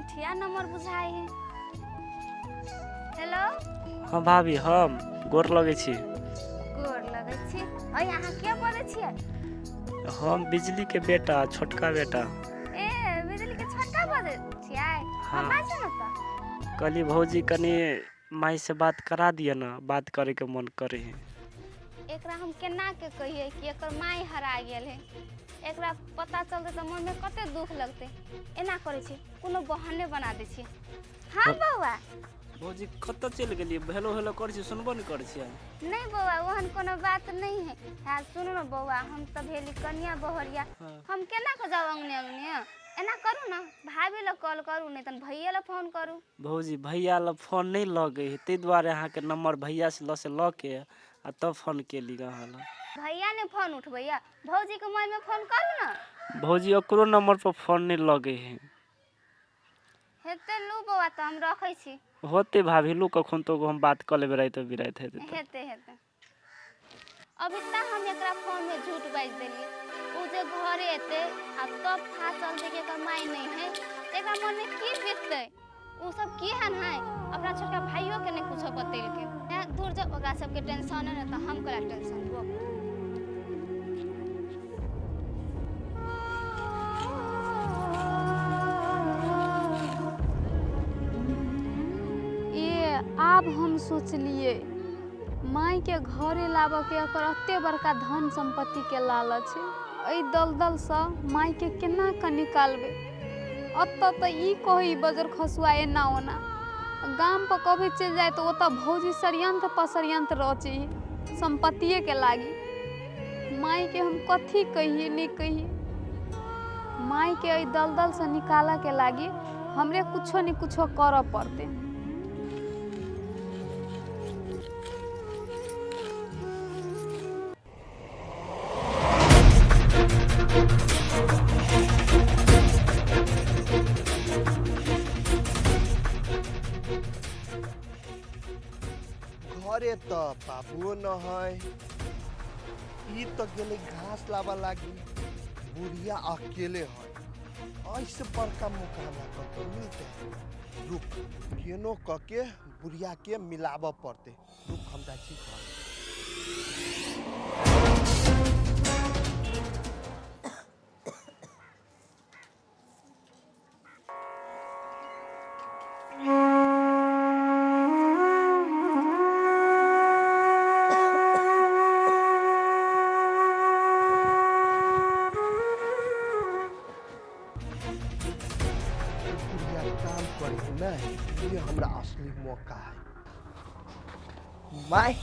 झूठिया number बुझाइ है। Hello. हँ भाभी, हम गोर लगै छी। गोर लगै छी। अय, अहाँ के बजै छियै? हम बिजली के बेटा, छोटका बेटा। ए, बिजली के छोटका बजै छियै? हाँ। हम बाजू ने तऽ। कहली भौजी, कनि माय से बात करा दिअ ने, बात करे के मन करे है। एकरा हम केना के कहियै कि एकर माय हरा गेल है। एकरा पता चलतै तऽ मनमे कते दुख लगतै। एना करै छी, कोनो बहाने बना दै छी। हाँ बौआ। भौजी, कतऽ चलि गेलियै? हेलो हेलो करै छी, सुनबो नहि करै छियै। नहि बौआ, ओहन कोनो बात नहि है। हाँ, सुनू ने बौआ, हम तऽ भेली कनिया बहरिया। हम केना कऽ जाउ अंगने अंगने? एना करू ने, भाभी लग कॉल करू, नहि तऽ भैये लग फोन करू। भौजी, भैया लग फोन नहि लगै है, ताहि दुआरे अहाँके नम्बर भैया से लऽ के आ तब फोन केली अहाँ लग। भैया ने फोन उठबैया, भौजीके मोबाइलमे फोन करू ने। भौजी, ओकरो नम्बर पर फोन नहि लगै है। हेतै, लू बौआ, तऽ हम रखै छी। होतै भाभी, लू, कखन तो हम बात कऽ लेबै, राति बिराति हेतै तऽ। हेतै हेतै। अभी तक हम एकरा फोनमे झूठ बाजि देलियै। ओ जे घरे एतै आ तब था चलतै कि एकर माय नहि है, तऽ एकरा मनमे की बीततै? ओ सब केहन है, अपना छोटका भाइयोके नहि कुछो बतेलकै। दूर जाउ, ओकरा सबके टेंशन है ने तऽ हम करा टेंशन हुअ। ए, आब हम सोचलियै, मायके घरे लाबऽके एकर एते बड़का धन सम्पत्तिके लालच है। एहि दलदलसँ मायके केना कऽ निकालबै? एतऽ तऽ ई कहै बजर खसुआ एना ओना, गाम पर कभी चलि जाय तऽ ओतऽ भौजी षड्यंत्र पर षड्यंत्र रचै है सम्पत्तिएके लागी। मायके हम कथी कहियै, नहि कहियै? मायके एहि दलदलसँ निकालऽके लागी हमरे कुछो ने कुछो करऽ पड़तै। घरे तऽ बाबुओ न है, ई तऽ गेलै घास लाबऽ लागी, बुढ़िया अकेले है। ऐसे बड़का मौका हमरा कतऽ मिलतै? रुक, केनो कऽ के बुढ़िया के मिलाबऽ पड़तै। रुक, हम जाइ छी घर। बुढ़िया काम करे ने, ये हमरा असली मौका है। माय,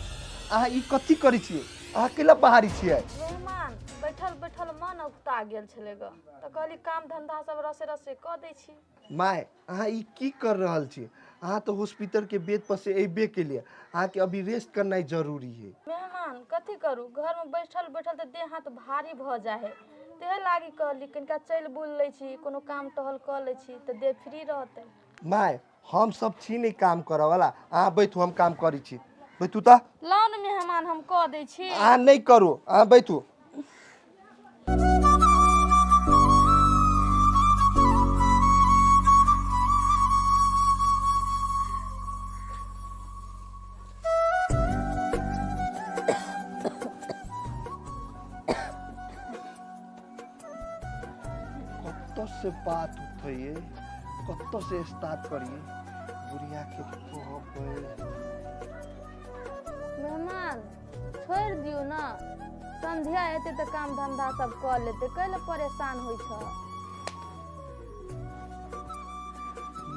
अहाँ ई कथी करै छियै? अहाँ कैला बाहरी छियै? मेहमान, बैठल बैठल मन औगता गेल छलै ग, तऽ कहली काम धंधा सब रसे रसे कऽ दै छी। माय, अहाँ ई की कर रहल छी? अहाँ तऽ हॉस्पिटल के बेड पर से अयबे केलियै, अहाँके अभी रेस्ट करनाइ जरूरी है। मेहमान, कथी करू, घरमे बैठल बैठल तऽ देह हाथ भारी भऽ जाइ है, तेहे लागी कहली कनिका चलि बुलि लै छी, कोनो काम टहल कऽ लै छी तऽ देह फ्री रहतै। माय, हम सब छी नहि काम करऽ वाला, अहाँ बैठू, हम काम करै छी। बैठू तऽ। लाउ ने मेहमान, हम कऽ दै छी। अहाँ नहि करू, अहाँ बैठू। कतऽ से बात उठैए, कतऽ से स्टार्ट करिए बुढ़िया के कहबै? मेहमान, छोड़ि दियौ ने, संध्या एतै तऽ काम धंधा सब कऽ लेतै, कै लए परेशान होइ छ?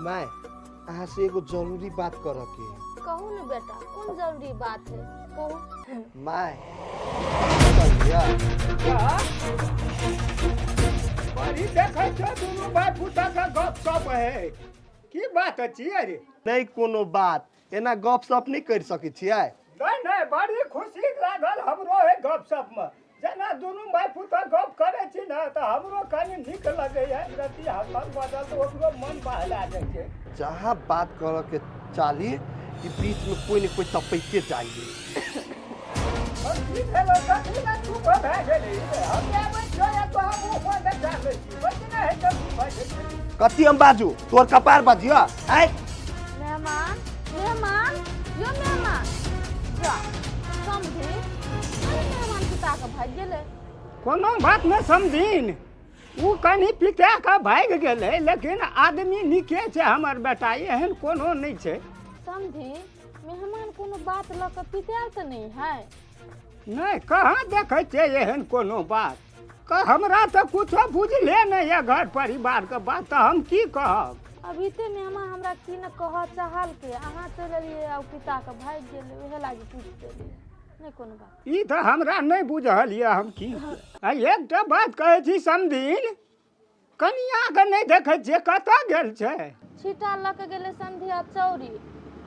माय, अहाँ से एगो जरूरी बात करऽ के है। कहू ने बेटा, कोन जरूरी बात है, कहू। माय, कहलियै। बड़ी देखै छौ दुनू भाय पुतक गप सप है, की बात अछि अरे? नहि कोनो बात, एना गप सप नहि करि सकै छियै? नहि नहि, बड़ी खुशी लागल हमरो है गप सप में। जेना दुनू भाय पुतह गप करै छी ने तऽ हमरो कनि नीक लगैया, रति हसल बदल तऽ ओकरो मन बहला जाइ छै। जहाँ बात करऽ के चाली कि बीच में कोई न कोई टपैते जाइए। हम की भेलो कथी लए चुप भए गेली? हम आबै छियौ या तोरा मुँह पर देखा दै छी। बजने है तऽ चुप भए जेतै। कथी हम बाजू तोर कपार बाजियो आय मेहमान मेहमान यो मेहमान जा समझी अरे मेहमान पिता के भागि गेलै। कोनो बात नहि समझिन, ओ कनि पिता कऽ भागि गेलै, लेकिन आदमी नीके छै हमर बेटा, एहन कोनो नहि छै। समझी मेहमान कोनो बात लऽ कऽ पितायल तऽ नहि है? नहि, कहाँ देखै छियै एहन कोनो बात कह, हमरा तऽ कुछो बुझले नहि यऽ घर परिवारके बात, तऽ हम की कहब? अभी ते मेहमान हमरा की ने कहऽ चाहलकै, अहाँ चलि एलियै आ ओ पिता के भागि गेलै, उहे लागी पूछि देलियै। नहि कोनो बात। ई तऽ हमरा नहि बुझल यऽ हम की। आ एकटा बात कहै छी समधिन, कनियाँके नहि देखै छियै, कतऽ गेल छै? छीटा लऽ कऽ गेलै संध्या चौरी,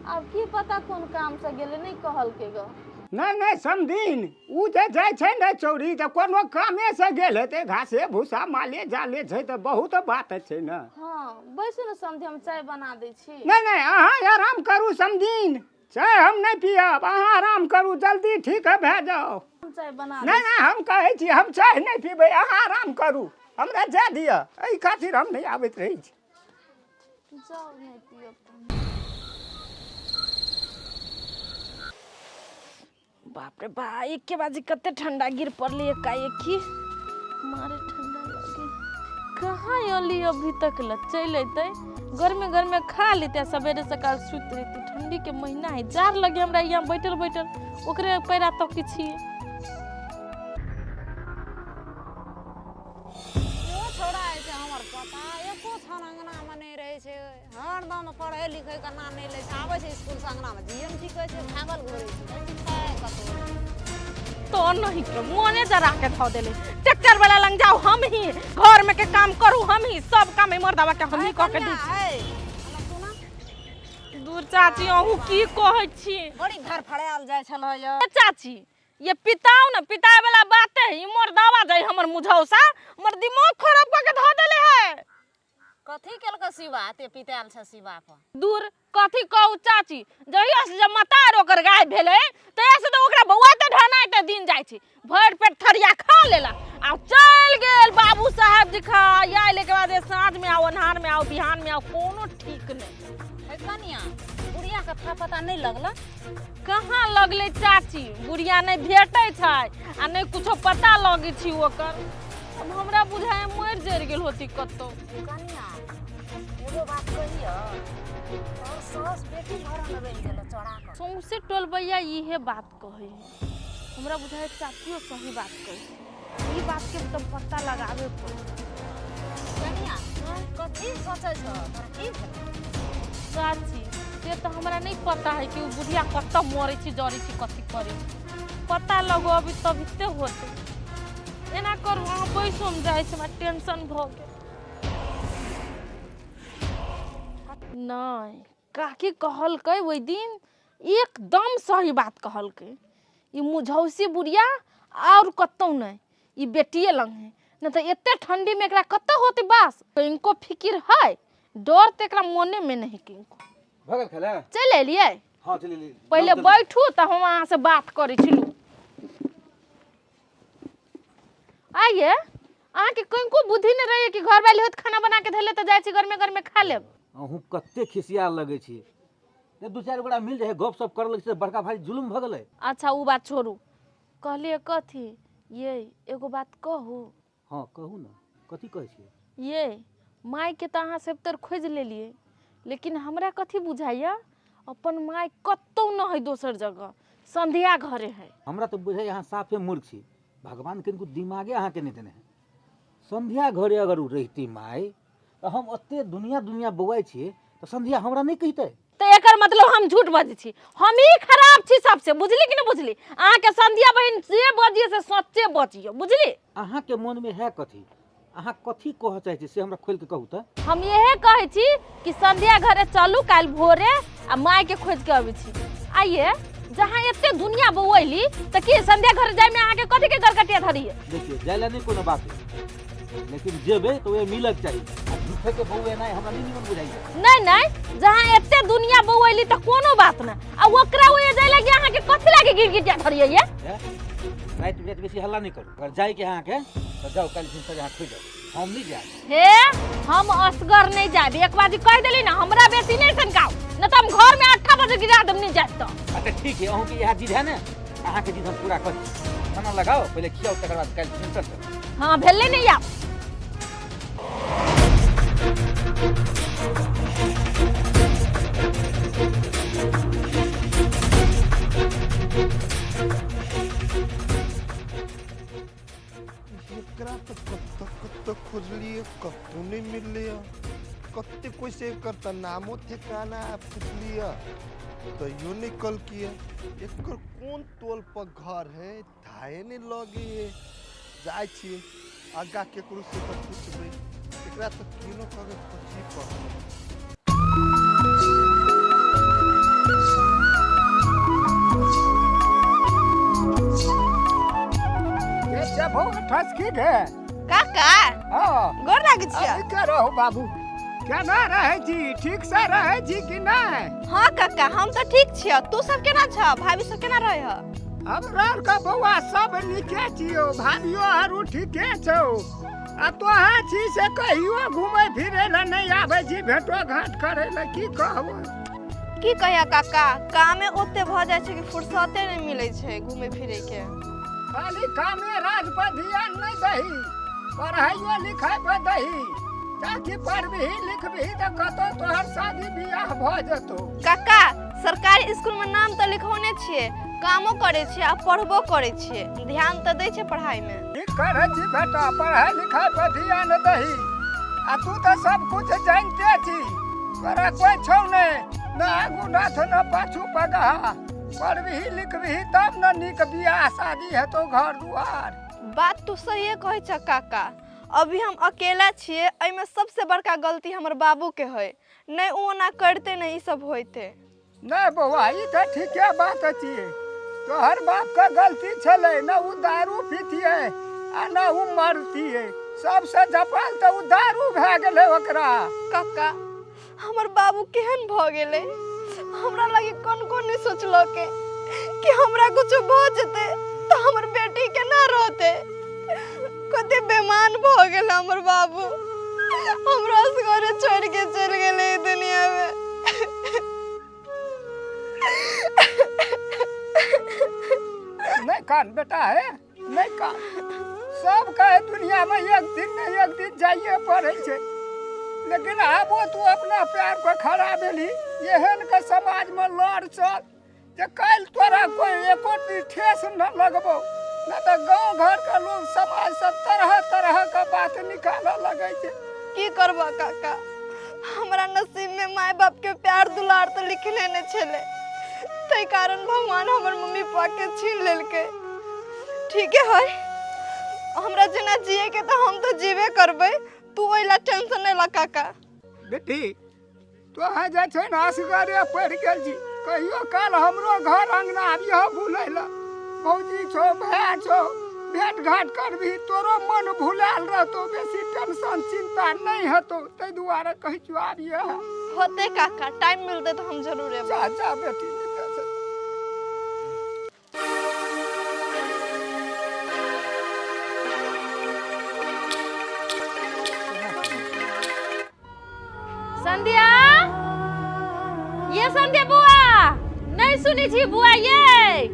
आब की पता कोन कामसँ गेलै, नहि कहलकै गऽ। नहि नहि समधिन, ओ जे जाइ छै ने चौरी तऽ कोनो कामेसँ गेल हेतै, घासे भूसा माले जाले छै तऽ बहुत बात छै ने। हँ, बैसू ने समधि, हम चाय बना दै छी। नहि नहि, अहाँ आराम करू समधिन, चाय हम नहि पियब, अहाँ आराम करू, जल्दी ठीक भए जाउ। हम चाय बना नहि नहि, हम कहै छी हम चाय नहि पीबै, अहाँ आराम करू, हमरा जाय दिअ, एहि खातिर हम नहि आबैत रहै छी। जाउ, नहि पियब। बाप रे बा, एके बाजी कते ठंडा गिर पड़ली एकाएकी, मारे ठंडा लगे। कहाँ अली अभी तक ल? चलि अयतै गर्मे गर्मे खा लेते, सवेरे सकाल सुति रहती। ठंडी के महीना है, जार लगे हमरा यहाँ बैठल बैठल, ओकरे पैरा तकै छियै। इहो छौड़ा जे छै हमर पोता, एको क्षण अङ्गनामे नहि रहै छै, हरदम पढ़ै लिखैके नाम नहि लै छै। आबै छै इसकुलसँ अङ्गनामे जिए ने टिकै छै, भागल घुरै छै, छै कतहु तो नहीं के मोने जरा के धो देले। ट्रैक्टर वाला लंग जाओ हम ही, घर में के काम करू हम ही, सब काम मर्दावा के हम ही क के दै छी। दूर चाची, अहूँ की कहै छी? बड़ी घर फड़ायल जाइ छल यौ। चाची, ये पिताओ ने पिताए वाला बात है, ई मर्दावा जाय हमर मुझौसा हमर दिमाग खराब क के धो देले है। कथी केलकै शिवा, एते पितायल छै शिवा पर? दूर कथी कहू चाची, जहिया से जब मतार ओकर गाय भेलै तहिया से तऽ ओकरा बौआ तऽ ढनाइते दिन जाइ छै। भरि पेट थरिया खा लेला आ चलि गेल बाबू साहेब जी खा आयल के बाद साँझ में आओ, अन्हार में आओ, बिहान में आओ, कोनो ठीक नहीं। हे कनिया, बुढ़िया के था पता नहीं लगल? कहाँ लगलै चाची, बुढ़िया नहि भेटै छै आ नहि कुछो पता लगै छै ओकर। अब हमरा बुझाय मरि जरि गेल होती कतौ। कनिया, एगो बात कहियो, तोहर सास बेटी घर में रहि गेलो चोरा कऽ? सौंसे टोलबैया इहे बात कहै है, हमरा बुझाय चाचियो सही बात कहै है, ई बात के तऽ पता लगाबे पड़त। कनिया, कथी सोचै छौ, तोरा की भेलौ? चाची, से तऽ हमरा नहि पता है कि ओ बुढ़िया कतऽ मरै छै जरै छै कथी करै छै, पता लगो अभी तभिते होतै। एना करू, अहाँ बैसू, हम जाइ छी, हमरा टेंशन भऽ गेल। नहि, काकी कहलकै ओहि दिन एकदम सही बात कहलकै, ई मुझौसी बुढ़िया आओर कतहु नहि, ई बेटिए लग है, नहि तऽ एते ठंडी में एकरा कतऽ होतै बास? किनको फिकिर है, डर तऽ एकरा मोने में नहीं किनको। भऽ गेल खेला? चलि एलियै? हँ, चलि एलियै। पहिले बैठू तऽ हम अहाँ से बात करै छलहुँ। आइये अहाँके किनको बुद्धि नहि रहैए कि घरवाली होत खाना बना के धैले तऽ जाइ छी गरमे गरमे खा लेब। अहूँ कते खिसिया लगै छी, जब दू चारि गोटा मिल जाइ गप सप करऽ लगै छै, बड़का भारी जुलुम भऽ गेलै। अच्छा ओ बात छोड़ू, कहलियै कथी ये, एगो बात कहू? हँ कहू ने, कथी कहै छियै? ये मायके तऽ अहाँ सब तर खोजि लेलियै, लेकिन हमरा कथी बुझाइया, अपन माय कतहु न है दोसर जगह, संध्या घरे है। हमरा तऽ बुझाइया अहाँ साफे मूर्ख छी, भगवान किनको दिमागे अहाँके नहि देने है। संध्या घरे अगर ओ रहिती माय तऽ हम ओते दुनिया दुनिया बौआइ छियै तऽ संध्या हमरा नहि कहितै। तऽ एकर मतलब हम झूठ बजै छी, हम ही खराब छी सबसे, बुझली कि नहि बुझली? अहाँके संध्या बहिन जे बजियै से सच्चे बजियौ, बुझली? अहाँके मोनमे है कथी, अहाँ कथी कहऽ चाहै छी से हमरा खोलि कऽ कहू तऽ। हम इहे कहै छी कि संध्या घरे चलू काल्हि भोरे आ मायके खोजि के अबै छी। आइये जहाँ एते दुनिया बौअली तऽ की संध्या घरे जायमे अहाँके कथी के गरगटिया धरिये? देखियौ, जाय लए नहि कोनो बात है, लेकिन जेबै तऽ ओहे मिलक चाही, आ झूठे के बौएनाइ हमरा नहि नीमन बुझाइया। नहीं नहीं, जहाँ एते दुनिया बौअली तऽ कोनो बात ना, आ ओकरा ओए जाय लागी अहाँके कथी लागी गिरगिटिया धरिये ये? हैं? राति बिराति बेसी हल्ला नहि करू। अगर जाइके अहाँके तऽ जाउ, काल्हि भिनसर अहाँ खुजि जाउ, हम नहि जायब। हे, हम असगर नहीं जाब, एक बार कह देली ना, हमरा बेसी नहीं सनकाओ, न तो हम घर में 8 बजे गिरा देब, नहीं जाब तो। अच्छा ठीक है, अहूँके इएह जिद है ने, अहाँके जिद हम पूरा कर दी। खाना लगाओ पहिले, खियाओ, तकर बाद काल्हि भिनसर चलू। हाँ भेलै नहीं आब। एकरा तऽ कतऽ कतऽ खोजलियै, कतहु नहि मिललै। कते कोइ से एकर तऽ नामो ठेकाना पुछलियै तैयो नहि कहलकियै। एकर कोन टोल पर घर है धाये नहि लगे है। जाइ छियै आगाँ केकरो से तऽ पुछबै, एकरा तऽ केनो कऽ खोजही पड़तै। ठसकी गे काका। हाँ गोर लागै छियै। के रहो बाबू, केना रहै छी? ठीक से रहै छी कि नहि? हाँ काका, हम तऽ ठीक छियै, तू सब केना छ? भाभी सब केना रहै ह? हमरा आरके बौआ सब नीके छियौ, भाभियो आरू ठीके छौ। आ तोहाँ छी से कहियो घुमै फिरै लए नहि आबै छी, भेंटो घाट करै लए, की कहबो? की कहिया काका, कामे ओते भऽ जाइ छै कि फुर्सते नहि मिलै छै घुमै फिरै के। खाली कामे राज पर ध्यान नहि दही, पढ़ाइयो लिखाइ पर दही, ताकि पढ़बिही लिखबिही तऽ कतौ तोहर शादी बियाह भऽ जेतौ। काका, सरकारी स्कूल में नाम तऽ लिखौने छियै, कामो करै छियै आ पढ़बो करै छियै, ध्यान तऽ दै छियै पढ़ाई में। ठीक करै छी बेटा, पढ़ाइ लिखाइ पर ध्यान दही। आ तू तऽ सब कुछ जानिते छी, तोरा कोइ छौ नहि, न आगू नाथ न पाछू पगहा। पढ़बिही लिखबिही तब ने नीक बियाह शादी हेतौ, घर दुआर। बात तू सहिए कहै छ काका, अभी हम अकेला छियै, एहिमे सबसे बड़का गलती हमर बाबू के है, नहि ओ ओना करते नहि ई सब होइते। नहि बौआ, ई तऽ ठीके बात छियै, तोहर बापके गलती छलै, न ओ दारू पीतियै आ न ओ मरतियै, सबसँ झपाल तऽ ओ दारू भए गेलै ओकरा। काका, हमर बाबू केहन भऽ गेलै, हमरा लागी कोन कोन नहि सोचलकै कि हमरा कुछो भऽ जेतै तऽ हमर बेटी केना रहतै। कते बेमान भऽ गेल हमर बाबू, हमरा असगरे छोड़ि के चलि गेलै ई दुनिया में। नहि कान बेटा, हे नहि कान, सब कहे दुनिया में एक दिन न एक दिन जाइए पड़ै छै, लेकिन आबो तू अपना पैर पर खड़ा भेलही, एहन के समाज में लड़ चल जे काल्हि तोरा कोई एको ठेस न लगबौ, न तऽ गाँव घर के लोग समाज सब तरह तरह के बात निकालऽ लगै छै। की करबऽ काका, हमरा नसीब में माय बाप के प्यार दुलार तऽ लिखले नहि छलै, ताहि कारण भगवान हमर मम्मी पापा के छीन लेलकै। ठीके है, हमरा जेना जिए के तऽ हम तऽ जीबे करबै, तू ओहि ला टेंशन नहि लऽ काका। बेटी, तोहाँ जे छै ने असगरे पड़ि गेल छी, कहियो काल हमरो घर अंगना आबियह बुलै लए, भौजी छौ भाय छौ, भेंट घाट करबही, तोरो मन भुलायल रहतौ, बेसी टेंशन चिंता नहि हेतौ, ताहि दुआरे कहै छियौ आबियह। होते काका, टाइम मिलतै तऽ हम जरूर एबै। जा जा बेटी, निकल से। संध्या, ये संध्या बुआ, नहीं सुनी छी बुआ ये।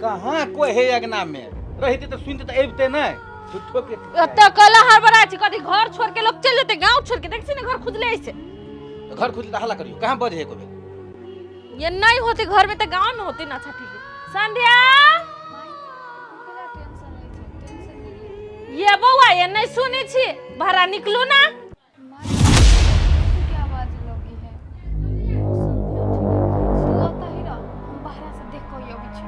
कहाँ कोई है अगना में, रहिते तऽ सुनते तऽ अबिते नहि, झूठो के। एतऽ कला हड़बड़ा छी, कथी घर छोड़ के लोग चलि जेतै, गाँव छोड़ के, देख छी ने घर खुजले ऐसे। घर खुजले तऽ हल्ला करियौ, कहाँ बजे है कोई? ये नहीं होते घर में तऽ गाँव में होते ना। अच्छा ठीक है। संध्या ये बौआ, ये नहीं सुनी छी, भाड़ा निकलू ना। के आवाज लगी है? तू ओतऽ ही रह, हम बाहरा से देख कऽ अबै छी।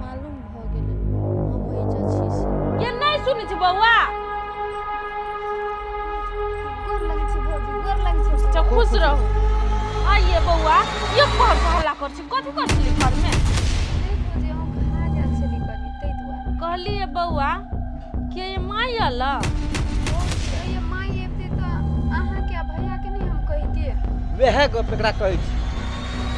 मालूम भऽ गेलै हम एहिजा छी से। ये नहीं सुनी छी बौआ। गोर लगै छी भौजी, गोर लगै छी। अच्छा खुश रहू। आइए बौआ, ये घर पर हल्ला कर छी, कथी कर छली घर में? नहीं भौजी, हम खा गेल छली कनी ताहि दुआरे। कहलिए बौआ के ये माय अला? भौजी, ये माय अबितै तऽ अहाँके आ भैयाके नहि हम कहितियै? वएह गप एकरा कहै छी,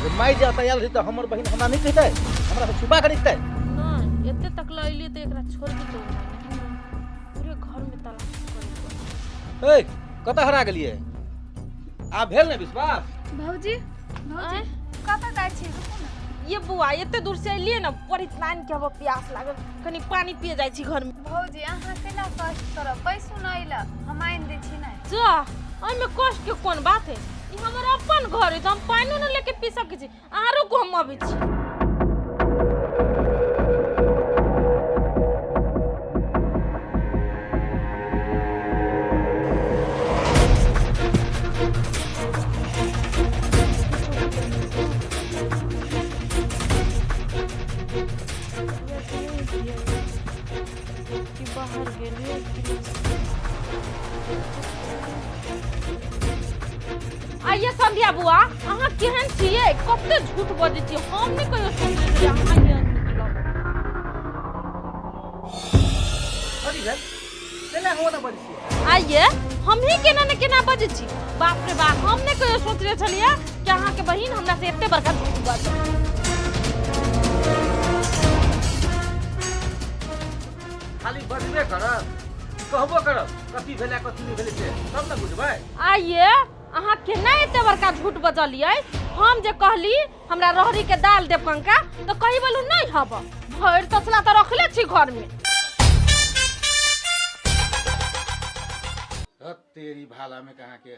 जे माय जे एतऽ आयल रही तऽ हमर बहिन हमरा नहि कहितै, हमरा से छुपा के रखतै? नहि, एते तक लऽ अयलियै तऽ एकरा छोड़ के तो नहि, पूरे घर में तलाश करे पड़ल। ए, कतऽ हरा गेलियै? आब भेल ने विश्वास? भौजी, भौजी, कतऽ जाइ छी? रुकू ने। ये बुआ, एते दूर से अयलियै ने, बड़ी लाइन के हवा प्यास लागल, कनी पानी पिए जाइ छी घर में। भौजी, अहाँ केला कष्ट करब? बैसू ने, अइला हम आनि दै छी। ने जा, एहिमे कष्ट के कोन बात है? ई हमर अपन घर है, तऽ हम पानिओ ने लेके पी सकै छी। अहाँ रुकू, हम अबै छी। कि बाहर गेलियै कि आइए। संध्या बुआ, अहाँ केहन छियै? कते झूठ बजै छियै! हम नहि कहियो सोचने छलियै अहाँ एहन निकलब। कथी भेल? केना हम ओना बजै छियै? आइए, हमही केना ने केना बजै छी। बाप रे बाप, हम नहि कहियो सोचने छलियै कि अहाँके बहिन हमरा से एते बड़का झूठ बाजत। खाली बजबे करब, कहबो करब? कथी भेलै, कथी नहि भेलै, से तब ने बुझबै। आइए, अहाँ केना एते बड़का झूठ बजलियै? हम जे कहली हमरा रहरी के दाल देब कंका, तऽ कही बोलू नहि हब, भरि तसला तऽ रखले छी घर में। हत तेरी भाला में कहाँ के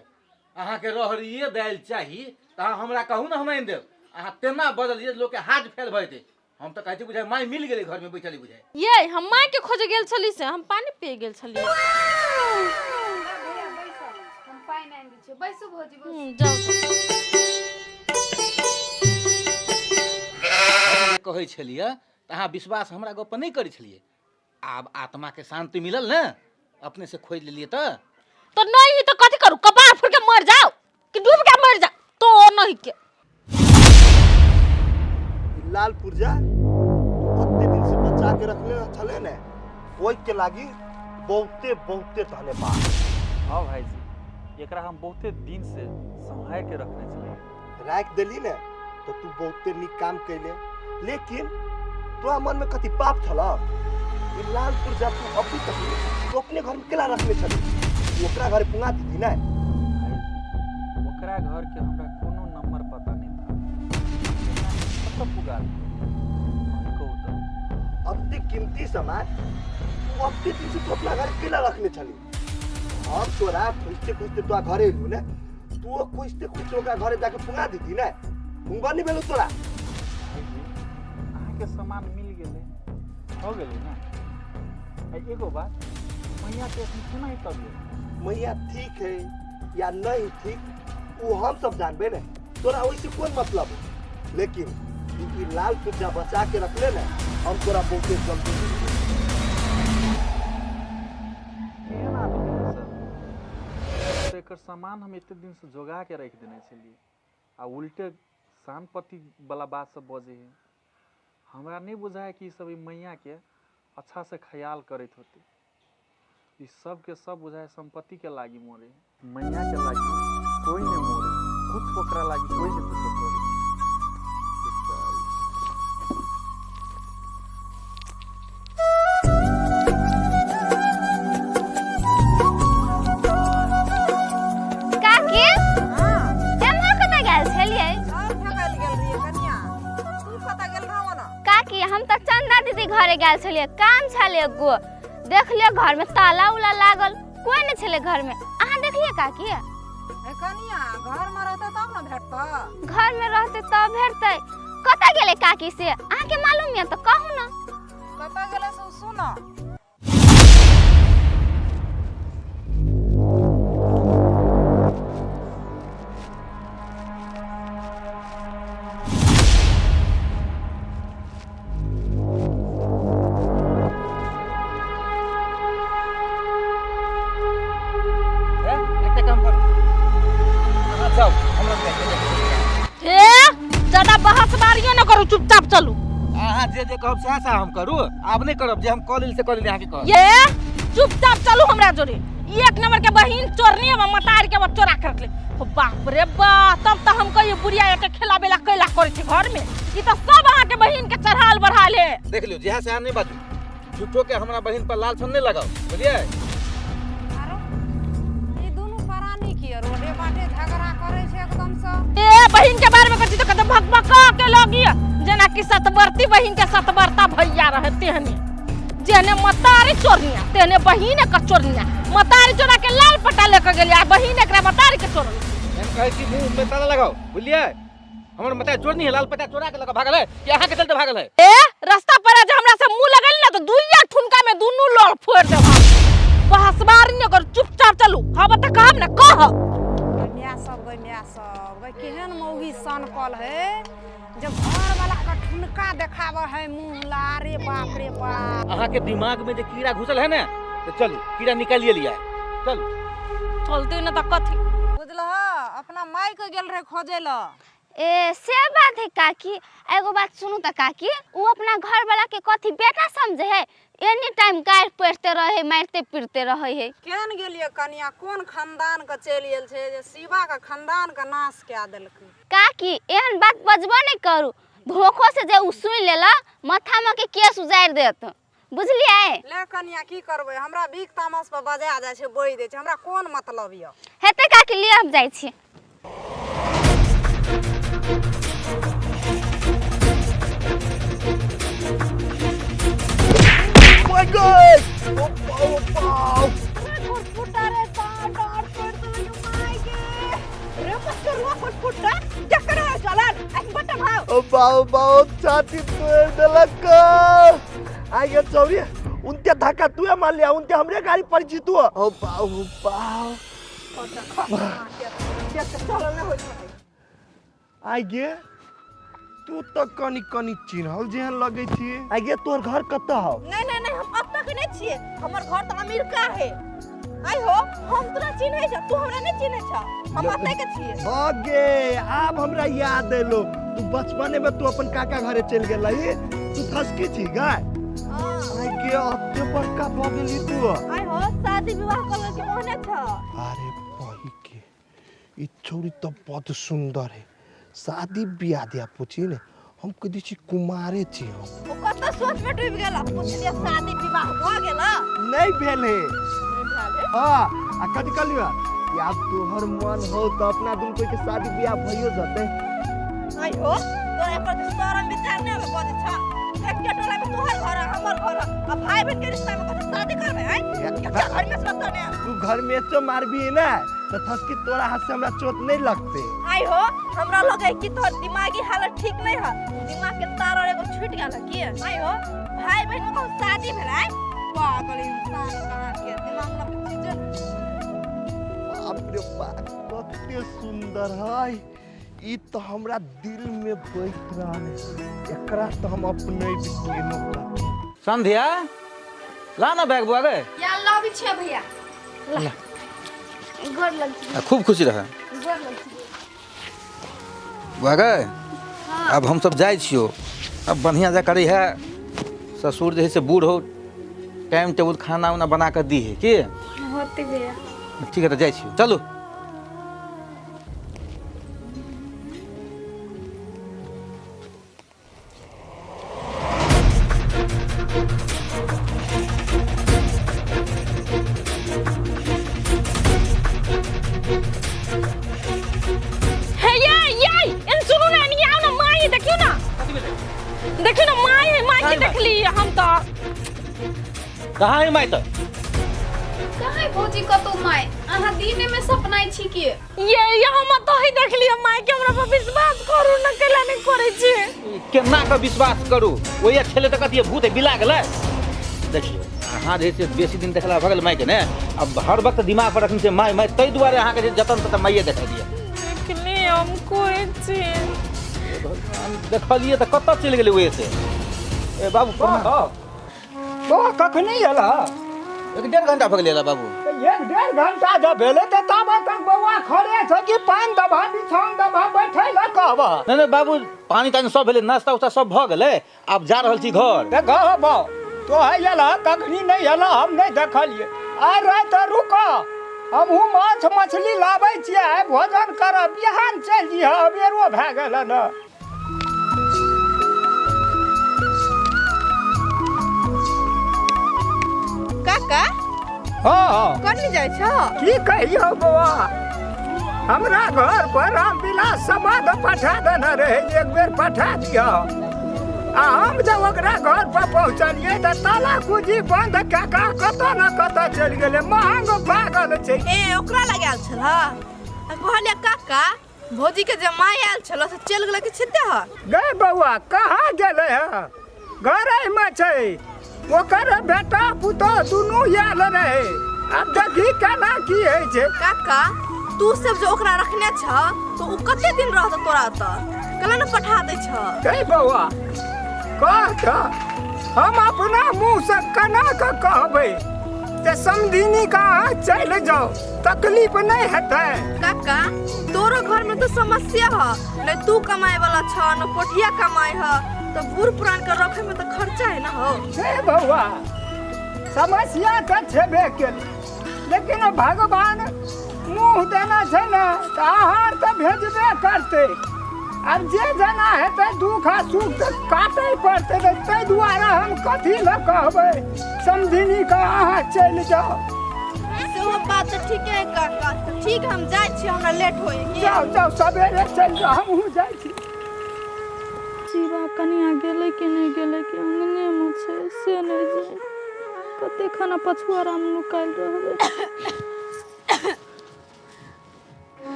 अहाँके रहरिये दालि चाही तऽ अहाँ हमरा कहू ने, हम आनि देब। अहाँ तेना बजलियै, लोकके हाथ फेल भऽ जेतै। हम तऽ कहै छी बुझाइ माय मिल गेलै, घरमे बैठल बुझाइ। ये, हम माय के खोजे गेल छली से हम पानी पिए गेल छली। भैया, बैसो, हम पानि आनि दै छियै। बैसू भौजी, बैसू। जाउ। हम जे कहै छलियै तऽ अहाँ विश्वास हमरा गप पर नहि करै छलियै। आब आत्माके शान्ति मिलल ने, अपने से खोजि लेलियै तऽ? तो नहीं तो कथी करू? कपार फूट के मर जाओ कि डूब के मर जाओ? तो नहीं के ई लाल पुर्जा ओते दिन से बचा के रखले छले ने, ओहि के लागी बहुते बहुते धन्यवाद। हाँ भाईजी, एकरा हम बहुते दिन से संभाल के रखने छलियै। राखि देली ने तो तू बहुते नीक काम कैले, लेकिन तोरा मन में कथी पाप छल? ई लाल पुर्जा तू अभी तक तू अपने घर में केला रखने छली? तू ओकरा घरे पुंगा दीदी ने? भाईजी, ओकरा घर के हमरा कोनो नंबर पता नहीं था, कतऽ पुगा दियै? अहीं कहू तऽ। अति कीमती सामान तू अति दिन से तू अपना घर केला रखने छली? हम तोरा खोजते खोजते तोरा घरे एलू ने, तू खोजते खोजते ओकरा घरे जाके पुंगा दीदी ने? पुंगा नहीं भेलो तोरा? भाईजी, अहाँके सामान मिल गेलै, हो गेलै ने। आ एगो बात, मैया के एखन केना है तबियत? मैया ठीक है या नहीं ठीक, वो हम सब जानबे ने, तोरा वैसे कौन मतलब है? लेकिन ई ई लाल पुर्जा बचा के रखले ने, हम तोरा बहुते जल्दी मिल जेबो। केहन आदमी है सर तऽ? एकर सामान हम एते दिन से जोगा के राखि देने छलियै आ उल्टे शानपति वाला बात सब बजै है। हमरा नहि बुझाय कि ई सब ई मैया के अच्छा से ख्याल करैत होतै। ई सब के सब बुझाय संपत्ति के लागी मोरे है, मैया के लागी कोई नहीं मोरे। कुछ ओकरा लागी कोई नहीं कुछो करे। काकी, एम्हर कतऽ गेल छलियै? सब ठकल गेल रहियै। कनिया, तू कतऽ गेल रहौ ना? काकी, हम तऽ चंदा दीदी घरे गेल छलियै, काम छलै एगो। देखलियै घर में ताला उला लागल, कोई नहि छलै घर में। अहाँ देखलियै काकी? हे कनिया, घर में रहतै तब ने भेटतै। घर में रहते तब भेटतै? कतऽ गेलै काकी से अहाँके मालूम यऽ तऽ कहू ने। कतऽ गेलै से सुन। हे, एकटा काम करू, अहाँ जाउ, हमरा जाइके छै। हे, ज्यादा बहस बारियो न करू, चुपचाप चलू। अहाँ जे जे कहब सएह सएह हम करू? आब नहि करब, जे हम कऽ लेली से कऽ लेली, अहाँके कहब। ये, चुपचाप चलू हमरा जोरे। एक नंबर के बहिन चोरनी है मतार के चोरा कर ले। हो बाप रे बा, तब तो हम कहिए बुढ़िया के खेला बेला कैला करे छै घर में। ई तो सब अहाँ के बहिन के चढ़ाल बढ़ाल है। देख लियो जेहा से अहाँ नहीं बाजू, झूठो के हमरा बहिन पर लाल छन नहीं लगाओ, बुझलियै? आरो ई दुनू प्राणी के रोडे बाटे झगड़ा करे छै एकदम से। ए बहिन के बारे में कथी तो कते भकभका के लगी, जेना कि सतबरती बहिन के सतबरता भैया रहे तेहने, जेहने मतारी चोरनिया तेहने बहिन के चोरनिया। मतारी चोरा के लाल पटा लेके गेली आ बहिन एकरा मतारी के चोरल। हम कहै छी मुंह में ताला लगाओ, बुझलियै? हमर मतारी चोरनी है, लाल पटा चोरा के लके भागल है कि अहाँ के चलते भागल है? ए रास्ता पर आज हमरा से मुंह लगल ना तो दुइया ठुनका में दुनू लोल फोड़ देब। बहसबारी ने कर, चुपचाप चलू। हां बता कहब ना कह। माय सब गई, माय सब गई, केहन मौगी सनकल है जब घर वाला के ठुनका देखावे है मुंह ला। अरे बाप रे बाप, अहाँ के दिमाग में जे कीड़ा घुसल है ना, तो चलू कीड़ा निकालिए लिया, चलू चलते ना तो कथी बुझलह। अपना माय के गेल रहे खोजे ल। ए से बात है काकी, एगो बात सुनू त काकी, उ अपना घर वाला के कथी बेटा समझे है? एनी टाइम गारि पढ़ते रहे, मारते पीटते रहे है। केहन गेलिए कनिया, कोन खानदान के चलि गेल छै जे शिवा के खानदान के नाश कए देलकै। काकी एहन बात बजबो नहीं करू, धोखो से जे उ सुन लेला माथा में के केस उजारि देत, बुझलियै? ले कनिया की करबै, हमरा बीक तामस पर बजा जाइ छै, बोइ दै छै, हमरा कोन मतलब यऽ। हेतै काकी, लिए हम जाइ छी। My God! Oh, oh, oh. फुटा रे डार तोड़ देलक माय के। रे मस्करुआ फुटा जकरा चलल एक बटा भाव। ओ बाओ बाओ छाती तोड़ देलक। आ गया चौरी, उनके धक्का तू मार लिया, उनके हमरे गाड़ी पर जीतू। ओ बाओ बाओ आ गे, तू तो कनी कनी चिन्हल जेहन लगे छी। आ गे तोर घर कतऽ हौ? नहीं नहीं नहीं, हम अब तक नहीं छिए, हमर घर तो अमेरिका है। आई हो, हम तोरा चिन्है छ, तू हमरा नहीं चिन्है छ, हम अतै के छिए। अगे आब हमरा याद एलो, तू बचपने में तू अपन काका घरे चल गेलही, तू थसकी छी गाय। आई गे अते बड़का भ गेली तू। आई हो, शादी विवाह कर के ओहने छ। अरे बही के ई छोरी तो बहुत सुंदर है, शादी बियाह दिया पूछी ने, हम कह छी कुमारे छी हम। ओ कत सोच में डूब गेला, पूछलिए शादी विवाह भ गेला? नहीं भेल है। हां आ कथी कहलियो यार, तोहर मन हो तो अपना दुन कोई के शादी बियाह भइयो जते। आई हो, तोरा पर शरम विचार नै आबे बजे छ। एक टोला में तोहर घर हमर घर, आ भाई बहन के रिश्ता में कत शादी करबे? आई क्या घर में सत ने तू घर में चो मारबी ना तो थसकी तोरा हाथ से हमरा चोट नहीं लगते। आई हो, हमरा लगे कि तोहर दिमागी हालत ठीक नहीं है, दिमाग के तार और एगो छूट गेल है की। आई हो, भाई बहन में कहूं शादी भेल? आई पागल इंसान कहां के दिमाग में चीज। बाप रे बाप, कते सुंदर है ई, तो हमरा दिल में बैठ रहा है, एकरा तो हम अपने केनो कर। संध्या ला ना बैग बुआ गे। या लाबी छे भैया, ला गोर लग छी। खूब खुशी रह। गोर लग छी बुआ गे। अब हम सब जाइ छियो, अब बढ़िया जा करी है, ससुर जे है से बूढ़ हो, टाइम टेबुल खाना उना बना कर दी है की होते भैया। ठीक है तो जाइ छियो, चलू। हे ये ये इन सुनू ना, इन आओ ना माई, देखियो ना, देखियो ना माई है, माई के देखली हम तो। कहाँ है माई तो? कहाँ है भौजी कतौ माई? अहाँ दिने में सपनाइ छी के? ये हम तो ही देखली माई के, हमरा पर विश्वास करू ना, केला नहीं करै छी। केना के विश्वास करू? ओया छेले त कथी भूत है, बिला गेलै। देखियो अहाँ जे से बेसी दिन देखला भगल माई के ने, अब हर वक्त दिमाग पर रखने से माई माई, तै दुआरे अहाँ के जतन ततन माइये देखा दिया। देखली हम कोई चीज देखलिए त कतऽ चलि गेलै ओए से। ए बाबू प्रणाम। तो कखनी एला? एक डेढ़ घंटा भऽ गेलै बाबू। एक डेढ़ घंटा जब भेलै तऽ ताबे तक बौआ खड़े छै कि पानि दबा बिछाउन दबा बैठै लए कहबह। नहीं नहीं बाबू, पानी तानी सब भेलै, नाश्ता उस्ता सब भऽ गेलै, आब जा रहल छी घर। तऽ कहबह तो है एला कखनी नहीं एला, हम नहीं देखलिए। अरे तऽ रुको, हमहूँ माछ मछली लाबै छियै, आइ भोजन करब, बिहान चलि जइहऽ, अबेरो भए गेल हन। काका। हँ। कन्नी जाइ छह? की कहियौ बौआ, हमरा घर पर रामविलास समाद पठा देने रहै, एक बेर पठा दिअ। आ हम जब ओकरा घर पर पहुँचलियै तऽ ताला कुंजी बंद कए कऽ कतऽ ने कतऽ चलि गेलै। महंग पागल छै। ए, ओकरा लग आयल छलह आ कहलियै काका, भौजी के जे माय आयल छल से चलि गेलै कि छिते ह? गै बौआ, कहाँ गेलै हँ, घरेमे छै। ओकर बेटा पुतोह दुनू आयल रहै। आब देखी केना की होइ छै। काका, तू सब जे ओकरा रखने छ तऽ ओ कते दिन रहत तोरा ओतऽ? केना ने पठा दै छ? गै बौआ, कह तऽ हम अपना मुँहसँ केना कऽ कहबै जे समधिनी के अहाँ चलि जाउ, तकलीफ नहि हेतै? काका, तोरो घर में तो समस्या ह नहीं, तू कमाए वाला छ न पोठिया कमाए ह, तो बूढ़ पुरान के रखे में तो खर्चा है ना हो। हे बौआ, समस्या तऽ छेबे केलै, लेकिन भगवान मुँह देना छै ने तऽ आहार तऽ भेजबे करतै। आब जे जेना हेतै, दुःख आ सुख तऽ काटै पड़तै। तऽ ताहि दुआरे हम कथी लए कहबै समधिनी के अहाँ चलि जाउ? सेहो बात तऽ ठीके है काका। तऽ ठीक, हम जाइ छी, हमरा लेट होय की। जाउ जाउ, सवेरे चलि जाउ, हमहूँ जाइ छी। शिवा कनिया गेलै कि नहि गेलै, कि अङ्गनेमे छै से नहि जानि। कते खाना पछुआरामे नुकायल रहबै।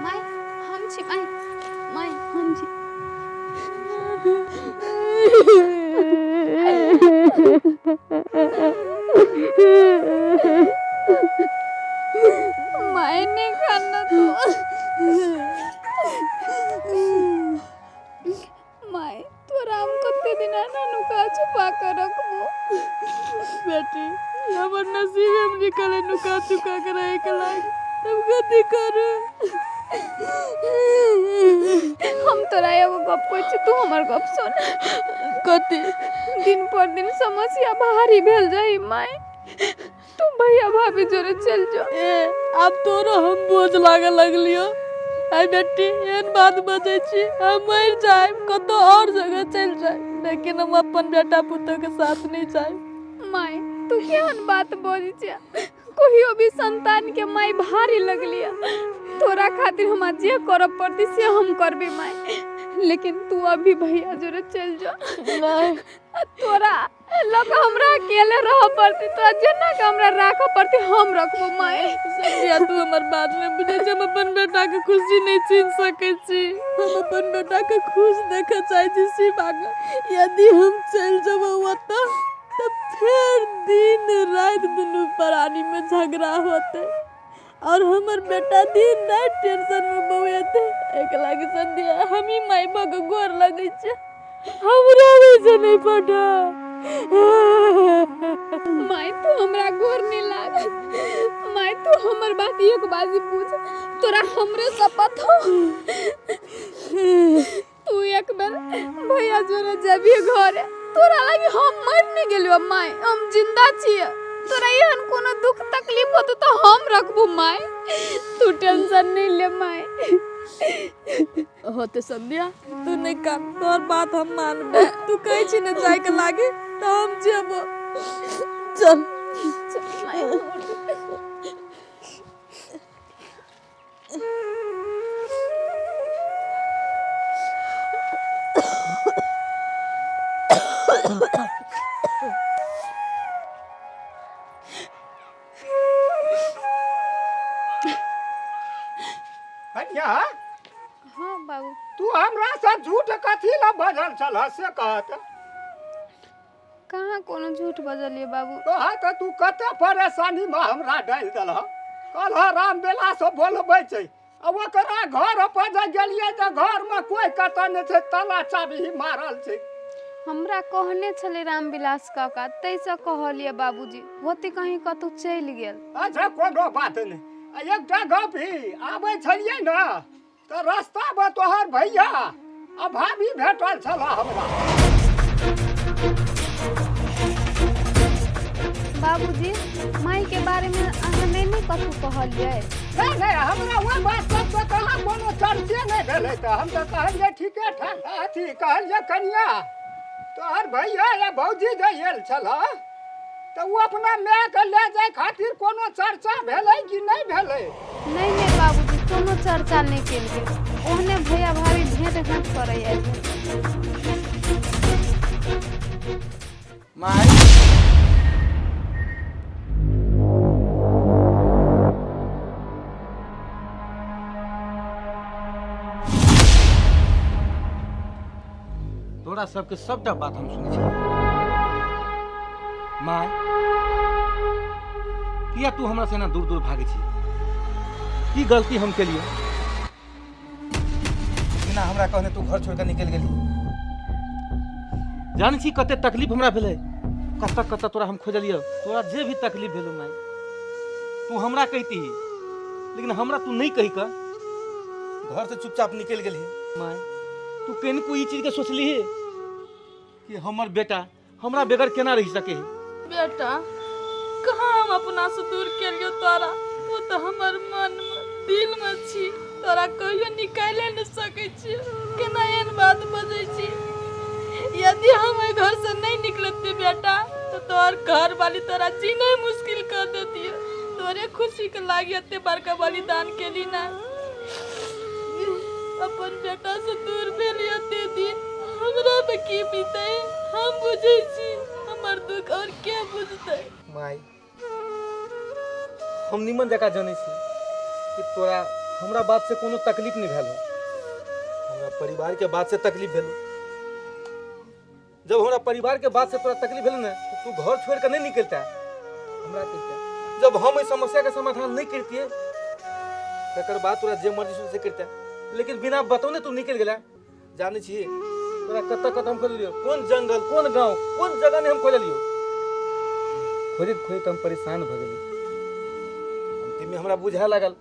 माय, हम छी। माय, माय, हम छी। माय, नहीं खाना तो। माय, तोरा हम कते दिन ना नुका छुपा कर रखबो? बेटी, हमर नसीबे में निकले नुका चुका के रहे के लाग, तब कथी करू? हम तोरा एगो गप कहै छी, तू हमर गप सुन। कथी? दिन पर दिन समस्या भारी भेल जाई माय, तू भैया भाभी जोरे चल जो। ए, आब तोरो हम बोझ लागे लगलियो? आई बेटी, एहन बात बजै छी? हम मरि जायब, कतौ और जगह चलि जायब, लेकिन हम अपन बेटा पुतोह के साथ नहीं जायब। माय, तू केहन बात बजै छै? कहियो भी संतान के माय भारी लगलिया? तोरा खातिर हमरा जे करऽ पड़तै से हम करबे माय, लेकिन तू अभी भैया जोरे चल जो। नहीं। तोरा लग हमरा अकेले रह पड़तै, तोरा जेना के हमरा राखऽ पड़तै हम रखबो माय। संध्या, तू हमर बात नहीं बुझै छी। हम अपन बेटा के खुशी नहीं छीन सकै छी। हम अपन बेटा के खुश देखऽ चाहै छी, शिवा के। यदि हम चलि जेबै ओतऽ तऽ फेर दिन राति दुनू प्राणी में झगड़ा होतै और हमर बेटा दिन राति टेंशन में बौएतै। एक लागी संध्या, हम ही माय भऽ के गोर लगै छै, हमरा वैसे नहीं पटा। माय, तू हमरा गोर नहीं लाग। माय, तू हमर बात एक बाजी पूछ। तोरा हमरे शपथ हो, तू एक बेर भैया जोरे जबी घरे। तोरा लागी हम मर नहीं गेलियो माय, हम जिंदा छियै। तोरा एहन कोनो दुख तकलीफ होतो तो हम रखबो माय, तू टेंशन नहीं ले माय। होते संध्या, तू नहीं कान, तोहर बात हम मानबो। तू कहै छी ने जाय के लागे तऽ हम जेबो। चल। चल माय। कन्या। हाँ बाबू। तू हमरा से झूठ कथी लए बजल छलह से कहत। कहाँ कोनो झूठ बजलियै बाबू? कह तऽ, तू कते परेशानी में हमरा डालि देलह। कहलह राम बेला से बोलबै छै, आ ओकरा घर पर जे गेलियै तऽ घर में कोई कतऽ नहि छै, ताला चाबी ही मारल छै। हमरा कहने छलै रामविलास काका, ताहिसँ कहलियै बाबूजी, होते कहीं कतहु चलि गेल। अच्छा, कोनो बात नहि। आ एकटा गप ही, आबै छलियै ने तऽ रास्तामे तोहर भैया आ भाभी भेटल छल हमरा। बाबूजी, मायके बारेमे अहाँ नहि ने कथू कहलियै? नहि नहि, हमरा ओहि बात सबसँ कहाँ कोनो चर्चे नहि भेलै। तऽ हम तऽ कहलियै ठीके ठाक। अथी कहलियै, कनिया, तोहर भैया या भौजी जे आयल छलह तऽ ओ अपना मायके लए जाय खातिर कोनो चर्चा भेलै कि नहि भेलै? नहि नहि बाबूजी, कोनो चर्चा नहि केलकै। ओहने भैया भाभी भेंट घाँट करै आयल। माय, तोरा सबके सबटा बात हम सुनै छी। माय, किया तू हमरा से एना दूर दूर भागै छी? की गलती हम केलियै? बिना हमरा कहने तू घर छोड़ के निकलि गेली। जानै छी कते तकलीफ हमरा भेलै? कतऽ कतऽ तोरा हम खोजलियौ। तोरा जे भी तकलीफ भेलौ माय, तू हमरा कहिती, लेकिन हमरा तू नहीं कही कऽ घर से चुपचाप निकलि गेली। माय, तू कनिको ई चीजके सोचलिही कि हमर बेटा हमरा बगैर केना रहि सके है? बेटा, कहाँ हम अपना से दूर केलियो तोरा? तू तऽ हमर मन में, दिल में छी। तोरा कहियो निकाले नहीं सकै छी। केना एहन बात बजै छी? यदि हम एहि घर से नहीं निकलती बेटा, तो तोहर घर वाली तोरा जीना मुश्किल कर देती। तोरे खुशी के लागी एते बड़का बलिदान केली ना। अपन बेटा से दूर भेली एते दिन, हमरा पे की बीते हम बुझै छी। हमर दुख और के बुझतै? माय, हम निमन जकाँ जनै छी कि तोरा हमरा बात से कोनो तकलीफ नहीं भेल हो, हमरा परिवार के बात से तकलीफ भेल। जब हमरा परिवार के बात से तोरा तकलीफ भेल ने, तो तू घर छोड़ के नहीं निकलता, हमरा कहिता। जब हम एहि समस्या के समाधान नहीं करतिए, तकर बाद तोरा जे मर्जी से करता, लेकिन बिना बतौने तू निकल गेला। जानै छी तोरा कतऽ कतऽ हम खोजलियौ? कोन जंगल, कोन गाँव, कोन जगह नहीं हम खोजलियौ। खोजैत खोजैत हम परेशान भऽ गेली। अंतिममे हमरा बुझाए लागल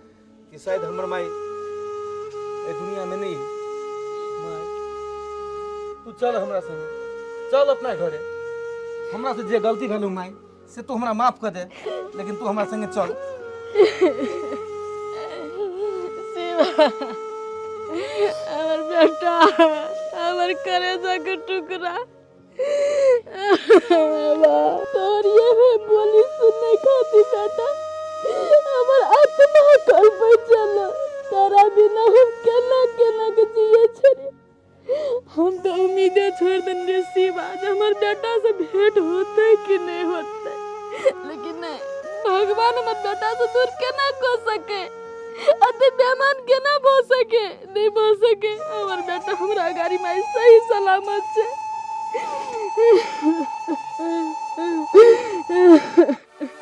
कि शायद हमर माई एहि दुनियामे नहि है। माय, तू चल हमरा संगे, चल अपना घरे। हमरा से जे गलती भेलौ माय, से तू हमरा माफ कर दे, लेकिन तू हमरा संगे चल। शिवा, हमर बेटा, हमर कलेजा के टुकड़ा, तोहर ये बोली सुनने खातिर बेटा हमर आत्मा कल्पै छल। तोरा बिना हम केना केना के जिए छलियै। हम तो उम्मीदे छोड़ देने रहियै शिवा, जे हमर बेटा से भेंट होतै कि नहीं होतै, लेकिन नहीं, भगवान हमर बेटा से दूर केना कऽ सके? अते बेमान केना भऽ सके? नहीं भऽ सके। हमर बेटा हमरा अगाड़ी माई सही सलामत छै।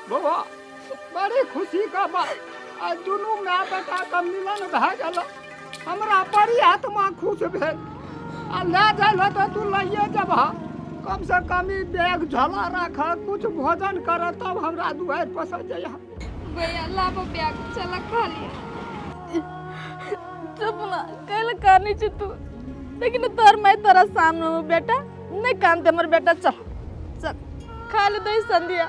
बौआ, बड़ी खुशी का बात, आइ दुनू माय बेटा के मिलन भए गेल। हमरा बड़ी आत्मा खुश भेल। आ लए जाइ लए तऽ तू लइए जेबह, कम से कम ई बैग झोला राख, कुछ भोजन कर, तब हमरा दुआरि पर से जइह। भैया, लाबो बैग, चल खा लिया। चुप ना, कैल कानी छी तू? लेकिन तोहर माय तोरा सामने में बेटा नहीं कानते। हमर बेटा, चल चल, खा ले दही संध्या।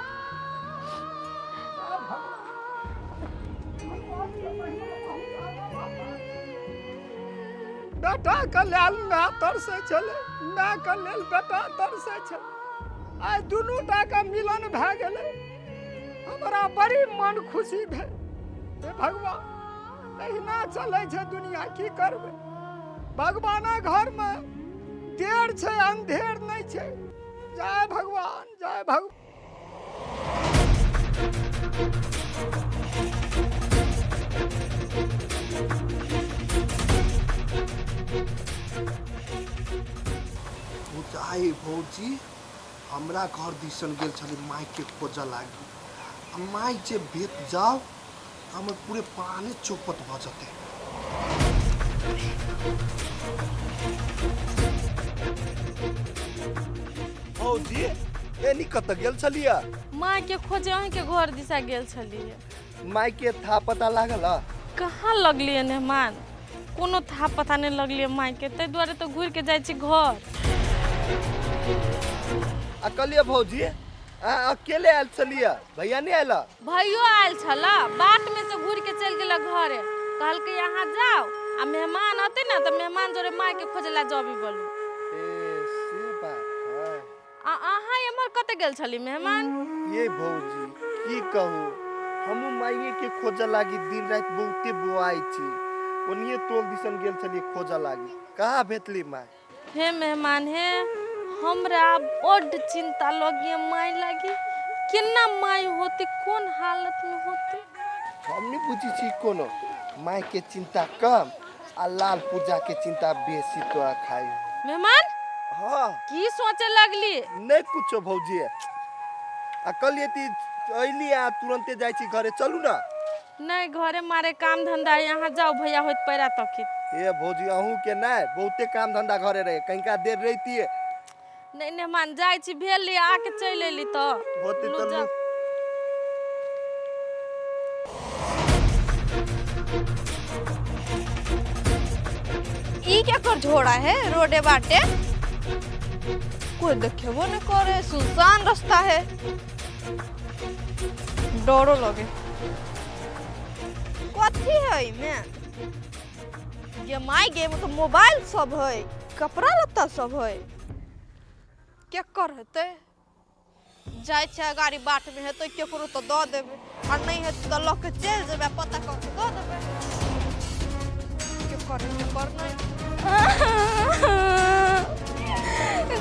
बेटा के लेल माय तरसै छलै, माय के लेल बेटा तरसै छलै। आइ दुनू टा के मिलन भए गेलै, हमरा बड़ी मन खुशी भेल। हे भगवान, एहिना चलै छै दुनिया, की करबै? भगवानक घरमे देर छै, अंधेर नहि छै। जय भगवान, जय भगवान। बुझाइ भौजी हमरा घर दिसन गेल छलै माइके खोजऽ लागी, आ माइ जे भेट जाओ तऽ हमर पूरे प्राणे चौपट भऽ जेतै। भौजी, एनी कतऽ गेल छलियै? माँ के खोजे अहाँके घर दिशा गेल छलियै। माय के था पता लागल ह? कहाँ लगलियै मेहमान, कोनो था पता नहि लगलियै मायके, ताहि दुआरे तऽ घुरि के जाइ छी घर। आ कहलियै भौजी, अहाँ अकेले आयल छलियै, भैया नहि आयल? भैयो आयल छल, बाट में से घुरि के चलि गेल घरे। कहलकै अहाँ जाओ आ मेहमान अतै ने तऽ मेहमान जोरे माय के खोजे ला जबी बोलू। ए से बात है। आ अहाँ एम्हर कतऽ गेल छली मेहमान? ये भौजी की कहू, हमहूँ माइए के खोजऽ लागी दिन राति बहुते बोआइ छी। ओनिये टोल दिसन गेल छलियै खोजऽ लागी, कहाँ भेटली माय। हे मेहमान हे, हमरा बड्ड चिंता लगिए माय लागी, केना माय होते, कोन हालत में होते। हम नहीं बुझी छी कोनो, माय के चिंता कम आ लाल पूजा के चिंता बेसी तोरा खाई। मेहमान हाँ की सोचे लगली? नहीं कुछो भौजी, आ कहलिए ती अइली आ तुरंते जाइ छी घरे, चलू ना। नहीं घरे मारे काम धंधा है, यहाँ जाओ भैया होइत पैरा तकित। ए भौजी अहूँ के नहीं बहुते काम धंधा घरे रहे, कहीं देर रहती है। नहीं मेहमान जाइ छी भेल आके चलि अयली तो होते लू तो जाओ। ई केकर झोड़ा है रोडे बाटे, कोई देखेबो नहीं करे, सुनसान रास्ता है, डरो लगे। कथी है इमे? गे माय गे, में तो मोबाइल सब है, कपड़ा लत्ता सब है, केकर हेतै? जाइ छै गाड़ी बाट में हेतै केकरो तो दऽ देबै, आ नहीं हेतै तऽ लऽ के चलि जेबै, पता कऽ के दऽ देबै। केकर है केकर नहीं।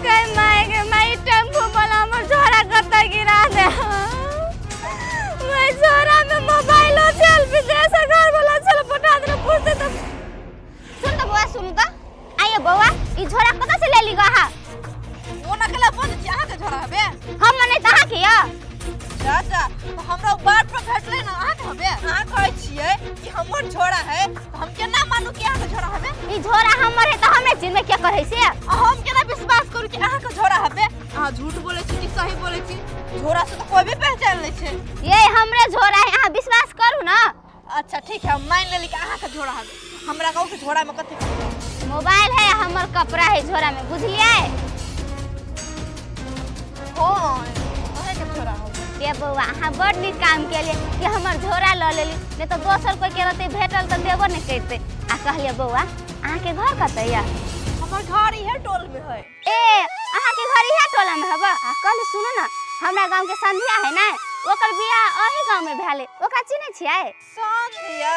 गई माय गे my, tempo वाला हमर झोरा कतऽ गिरा दे। मैं झोरा में मोबाइलो छल, विदेश घर वाला छल, पठा देने पूछते तो। सुन तो बौआ, सुन तो आइए बौआ, ई झोरा कतऽ से लेली गो अहाँ? ओ नकला बंद छी, अहाँके झोरा हबे? हम नहीं तऽ अहाँके यऽ। चाचा तो हमरा बाट पर भेटलै ना, अहाँके हबे? अहाँ कहै छियै कि हमर झोरा है, तऽ हम केना मानू कि अहाँके झोरा हबे? ई झोरा हमर है तऽ हम नहि चिन्हबै के कहै से। आ हम केना विश्वास करू कि अहाँके झोरा हबे? अहाँ झूठ बोलै छी कि सही बोलै छी? झोरा से तऽ कोई भी पहचान लै छै। ये हमरे झोरा है, अहाँ विश्वास करू ना। अच्छा ठीक है, हम मान लेली कि अहाँके झोरा हबे। हमरा कहू कि झोरा में कथी कथी? मोबाइल है, हमर कपड़ा है झोरा में, बुझलियै? हाँ अहाँके झोरा हबे। ये बौआ अहाँ बड़ नीक काम केलियै कि हमर झोरा लऽ लेली, नहीं तऽ दोसर कोई के रहतै भेटल तऽ देबो नहि करितै। आ कहलियै बौआ अहाँके घर कतऽ यऽ? हमर घर इहे टोल में है। ए अहाँके घर इहे टोला में हबऽ? आ कहली सुनू ना, हमरा गाँव के संध्या है ने, ओकर बियाह अही गाँव में भेलै, ओकरा चिन्है छियै? संध्या?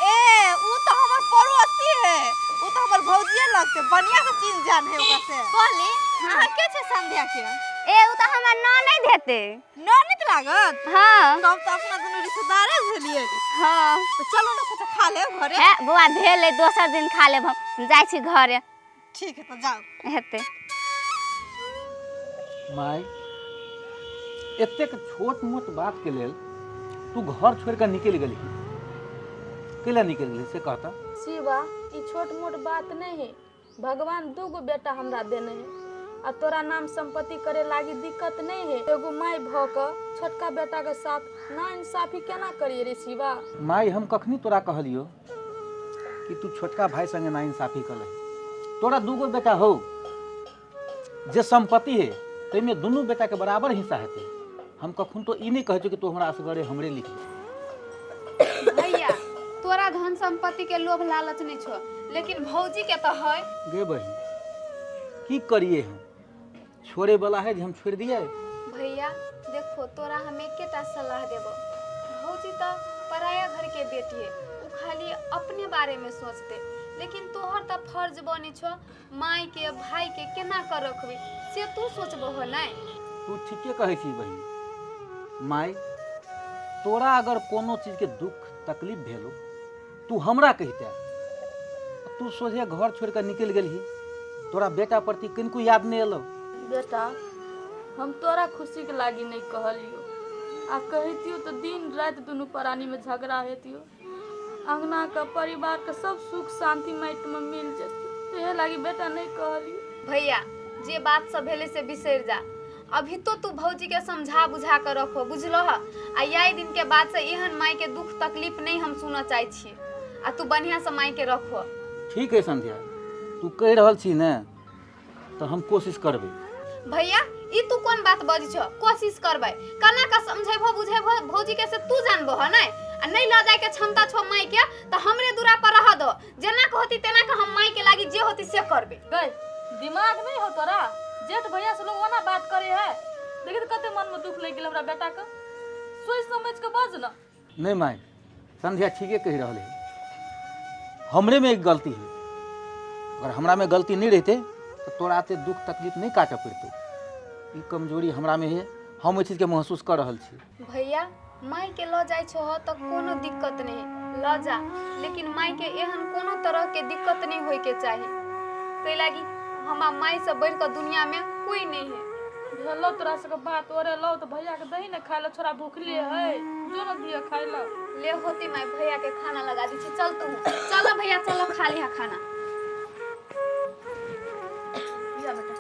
ए उ तो हमर पड़ोसी है, उ तो हमर भौजिये लगते, बढ़िया से चिन्ह जान है ओकरा से। कहली अहाँ के छै संध्या के? ए उ तो हमर ननैद हेतै। ननैद लागत? हाँ। तब तो अपना दुनू रिश्तेदारे भेलियै। हाँ। तो चलू ना कुछ खा लेब घरे। हे बौआ भेलै, दोसर दिन खा लेब, हम जाइ छी घरे। ठीक है तो जाओ। हेतै। माय एतेक छोट मोट बात के लेल तू घर छोड़ के निकलि गेलही, कैला निकलि गेलही से कहता? शिवा ई छोट मोट बात नहीं है, भगवान दूगो बेटा हमरा देने है, आ तोरा नाम संपत्ति करे लागी दिक्कत नहीं है। एगो माय भ के छोटका बेटा के साथ ना इंसाफी केना करिए रे शिवा? माय हम कखनी तोरा कहलियो कि तू छोटका भाई संगे ना इंसाफी कर, तोरा दूगो बेटा हो, जे संपत्ति है ताहिमे दुनू बेटा के बराबर हिस्सा हेतै। हम कखन तो ई नहीं कहै छियौ कि तू हमरा असगरे हमरे लिख ले। भैया तोरा धन संपत्ति के लोभ लालच नहीं छो, लेकिन भौजी के तो है। गे बहिन की करिए, हम छोड़े वाला है जे हम छोड़ दिए। भैया देखो तोरा हम एकेटा सलाह देबो, भौजी तो पराया घर के बेटी है, उ खाली अपने बारे में सोचते, लेकिन तोहर तो फर्ज बने छो माय के भाई के केना कर रखबी से तू सोचबो हो नहीं। तू ठीके कहै छी बहिन। माय तोरा अगर कोनो चीज के दुख तकलीफ भेलो तू हमरा कहिते, तू सोझे घर छोड़ के निकलि गेलही, तोरा बेटा प्रति किनको याद नहीं एलो? बेटा हम तोरा खुशी के लागी नहीं कहलियो, आ कहितियो तो दिन राति दुनू प्राणी में झगड़ा हेतियो, अंगना के परिवार के सब सुख शांति माटि में मिल जेतै, इहे लागी बेटा नहीं कहलियो। भैया जे बात सब भेलै से बिसरि जा, अभी तो तू भौजी के समझा बुझा कर रखो, बुझलो? आ यही दिन के बाद से एहन माई के दुख तकलीफ नहीं हम सुनऽ चाहै छी, आ तू बढ़िया से माई के रखो। ठीक है संध्या, तू कहि रहल छी ने तऽ हम कोशिश करबै। भैया ई तू कोन बात बजै छौ कोशिश करबै केना कऽ समझेबहो बुझेबहो भौजी के से तू जानबहो नै आ नहीं लऽ जाय के क्षमता छौ माई के तऽ हमरे दूरा पर रह दो जेना के होती तेना के हम माई के लागी जे होती से करबै गई दिमाग नहीं हो तोरा जेठ भैया से लोग ओना बात करे है देखी तऽ कते मन में दुख लागि गेल हमरा बेटा के सोच समझ के बज ना नहीं माय संध्या ठीके कहि रहल है हमरे में एक गलती है अगर हमरा में गलती नहीं रहते तो तोरा एते दुख तकलीफ नहीं काटऽ पड़तौ ई कमजोरी हमरा में है हम ओहि चीजके महसूस कऽ रहल छी भैया माई के लऽ जाइ छह तऽ कोनो दिक्कत नहीं लऽ जा लेकिन माई के एहन कोनो तरह के दिक्कत नहीं होय के चाही ताहि लागी हमरा माई से बढ़ि कऽ दुनिया में कोई नहीं है भेलो तोरा सबके बात ओरेलौ तऽ भैया के दही ने खाय ले छोरा भूखले है जो न दिए खाय ले ले होती माई भैया के खाना लगा दी छी चल तू चलो भैया चलो खा लिहा खाना लिया बेटा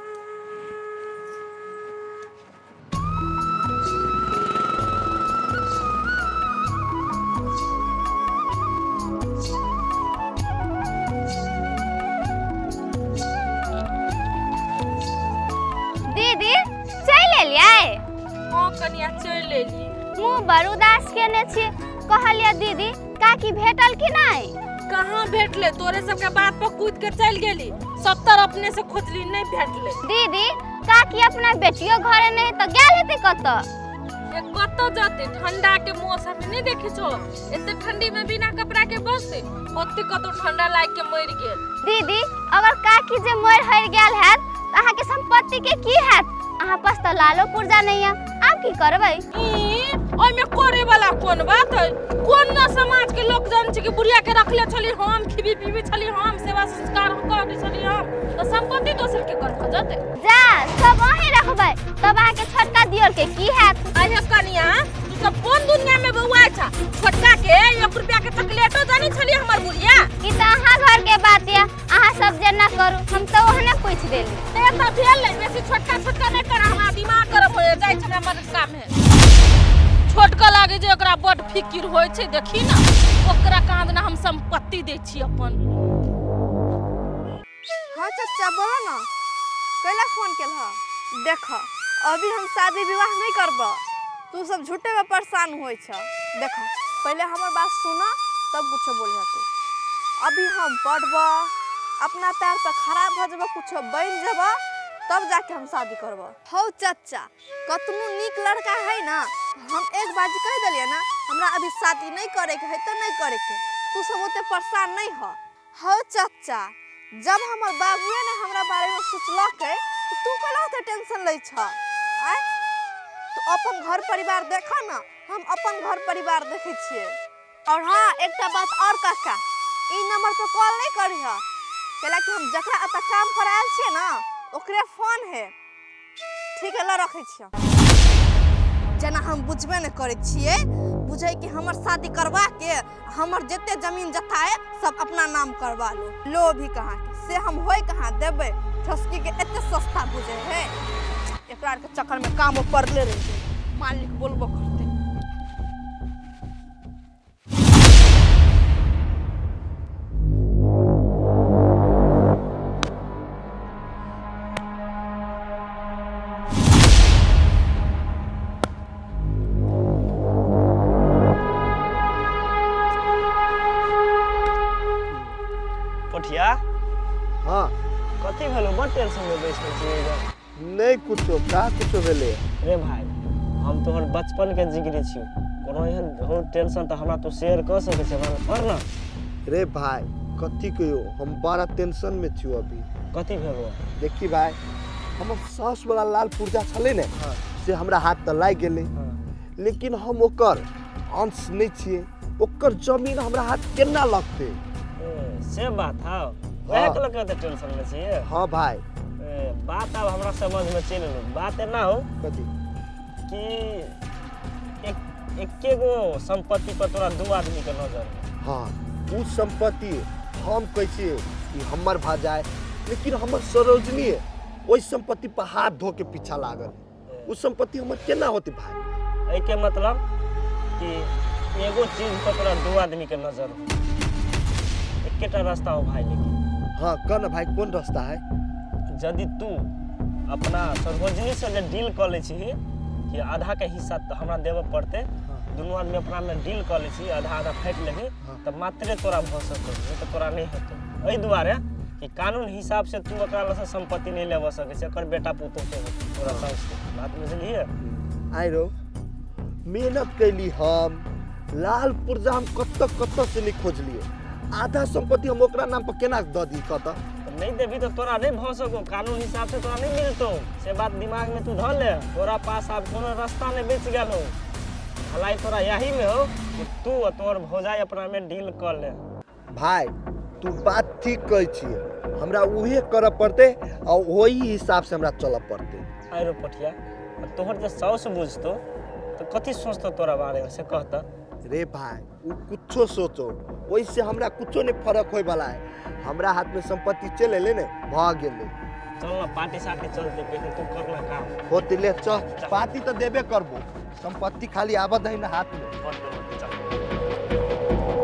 दीदी चलि एलियै हाँ कनिया चलि एलियै मुँह बड़ उदास केने छी कहलियै दीदी काकी भेटल कि नहि कहाँ भेटले तोरे सबके बात पर कूद के चलि गेली सब तरफ अपने से खोजली नहीं भेटले दीदी काकी अपना बेटियो घरे नहीं तऽ गेल हेतै कतऽ ए कतऽ जते ठंडा के मौसम में नहीं देखी छो एते ठंडी में बिना कपड़ा के बसते ओते कतौ ठंडा लाग के मर गेल दीदी अगर काकी जे मर हरि गेल हैत तऽ अहाँके संपत्ति के की हैत अहाँ पास तऽ लालो पुर्जा नहीं है आब की करबै ई ओहिमे करे वाला कोन बात है कोन न समाज के लोग जान छै कि बुढ़िया के रखले छली हम खिबी पीबी छली हम सेवा संस्कार कर छली हम तऽ संपत्ति दोसर के कर जते जा सब अहीं रखबै तब अहाँके छोटका दियोर के की हैत अरे कनिया तू सब कोन दुनिया में बौआ छा छोटका के एक रुपया के चॉकलेटो जानी छली हमर बुढ़िया ई तऽ अहाँ घर के बात या अहाँ सब जेना करू हम तऽ ओहने पूछि देली ते तऽ भेल नहीं बेसी छोटका छोटका नहीं कर हमरा दिमाग गरम हो जाइ छै हमर काम है छोटका लागे जे ओकरा बड फिकिर होइ छै देखी ना ओकरा कहाँ दना हम संपत्ति दै छी अपन हाँ चचा बोलो ना कैला फोन केलह देख अभी हम शादी विवाह नहीं करब तू सब झूठे में परेशान होइ छ देख पहले हमर बात सुन तब कुछो बोलिह तू अभी हम पढ़ब अपना पैर पर खड़ा भऽ जेब कुछो बनि जेब तब जाके हम शादी करब हौ चचा कतनो नीक लड़का है ना हम एक बार जे कहि देलियै ना हमरा अभी शादी नहीं करे के है तऽ नहीं करे के तू सब ओते परेशान नहीं ह हौ चचा जब हमर बाबुए ने हमरा बारे में सोचलकै तऽ तू कैला ओते टेंशन लै छ आँय तू अपन घर परिवार देख ना हम अपन घर परिवार देखै छियै और हाँ एकटा बात और काका ई नंबर पर कॉल नहीं करिह कैला कि हम जकरा एतऽ काम कर आयल छियै ना ओकरे फोन है ठीक है ल रखै छियै जेना हम बुझबे नहि करै छियै बुझै कि हमर शादी करवा के हमर जते जमीन जथा है सब अपना नाम करवा लो लो भी कहाँ के से हम होय कहाँ देबै ठसकी के एते सस्ता बुझे है एकरा आरके चक्कर में काम पड़ले रह गेल मालिक बोलबो करतै पोठिया हाँ कथी भेलो बड़ टेंशन में बैसल छी नहीं कुछो का कुछो भेलै रे भाई हम तोहर बचपन के जिगरी छी कोनो एहन हो टेंशन तऽ हमरा तू शेयर कऽ सकै छै हमरा कर ना रे भाई कथी कहियो हम बड़ा टेंशन में छियो अभी कथी भेलो देखी भाई हमर सास वाला लाल पुर्जा छलै ने से हमरा हाथ तऽ लागि गेलै लेकिन हम ओकर अंश नहि छियै ओकर जमीन हमरा हाथ केना लगतै ए, से बात हौ वएह के लऽ के टेंशन में छियै हाँ भाई ए, बात आब हमरा समझ में चलि एलो बात एना हो कथी कि एक एके गो संपत्ति पर तोरा दू आदमी के नजर है हाँ उ संपत्ति हम कहै छियै कि हमर भऽ जाए लेकिन हमर सरोजनी ओहि संपत्ति पर हाथ धो के पीछा लागल उ संपत्ति हमर केना होतै भाई एहिके मतलब कि एगो चीज पर तोरा दू आदमी के नजर हो एकेटा रास्ता हो भाई लेकिन हाँ कह ना भाई कौन रास्ता है यदि तू अपना सरोजनीसँ जे डील कऽ लै छही कि आधाके हिस्सा तऽ हमरा देबऽ पड़तै, दुनू आदमी अपना में डील कऽ लै छी, आधा आधा फाटि लेबही तऽ मात्रे तोरा भऽ सकतौ, नहि तऽ तोरा नहि हेतौ। एहि दुआरे कि कानून हिसाब से तू एकरा लग से संपत्ति नहीं लेबऽ सकै छै, एकर बेटा पुतोह के हेतौ, तोरा साउस के। बात बुझलियै? आइ रौ, मेहनत कैली हम, लाल पुर्जा हम कतऽ कतऽ से नहि खोजलियै, आधा संपत्ति हम ओकरा नाम पर केना दऽ दी? कतऽ नहीं देबी तो तोरा नहीं भऽ सको, कानून हिसाब से तोरा नहीं मिलतो। से बात दिमाग में तू धऽ ले, तोरा पास आब कोनो रास्ता नहीं बचि गेल हो। भलाई तोरा यही में हो कि तू आ तोहर भौजाई अपना में डील कर ले। भाई तू बात ठीक कहै छियै, हमरा उहे करऽ पड़तै आ ओही हिसाब से हमरा चलऽ पड़तै। आइ रो पठिया, आ तोहर जे साउस बुझतो तो कथी सोचतो तोरा बारे में से कहता? रे भाई उ कुछो सोचो, ओहिसे हमरा कुछो नहीं फर्क होय वाला है। हमरा हाथ में संपत्ति चलि एलै ने, भऽ गेलै। चल ना पार्टी साटी चलते, पहले तू कर ना काम। होते ले चल, पार्टी तो देबे करबो, संपत्ति खाली आबऽ दही ना हाथ में।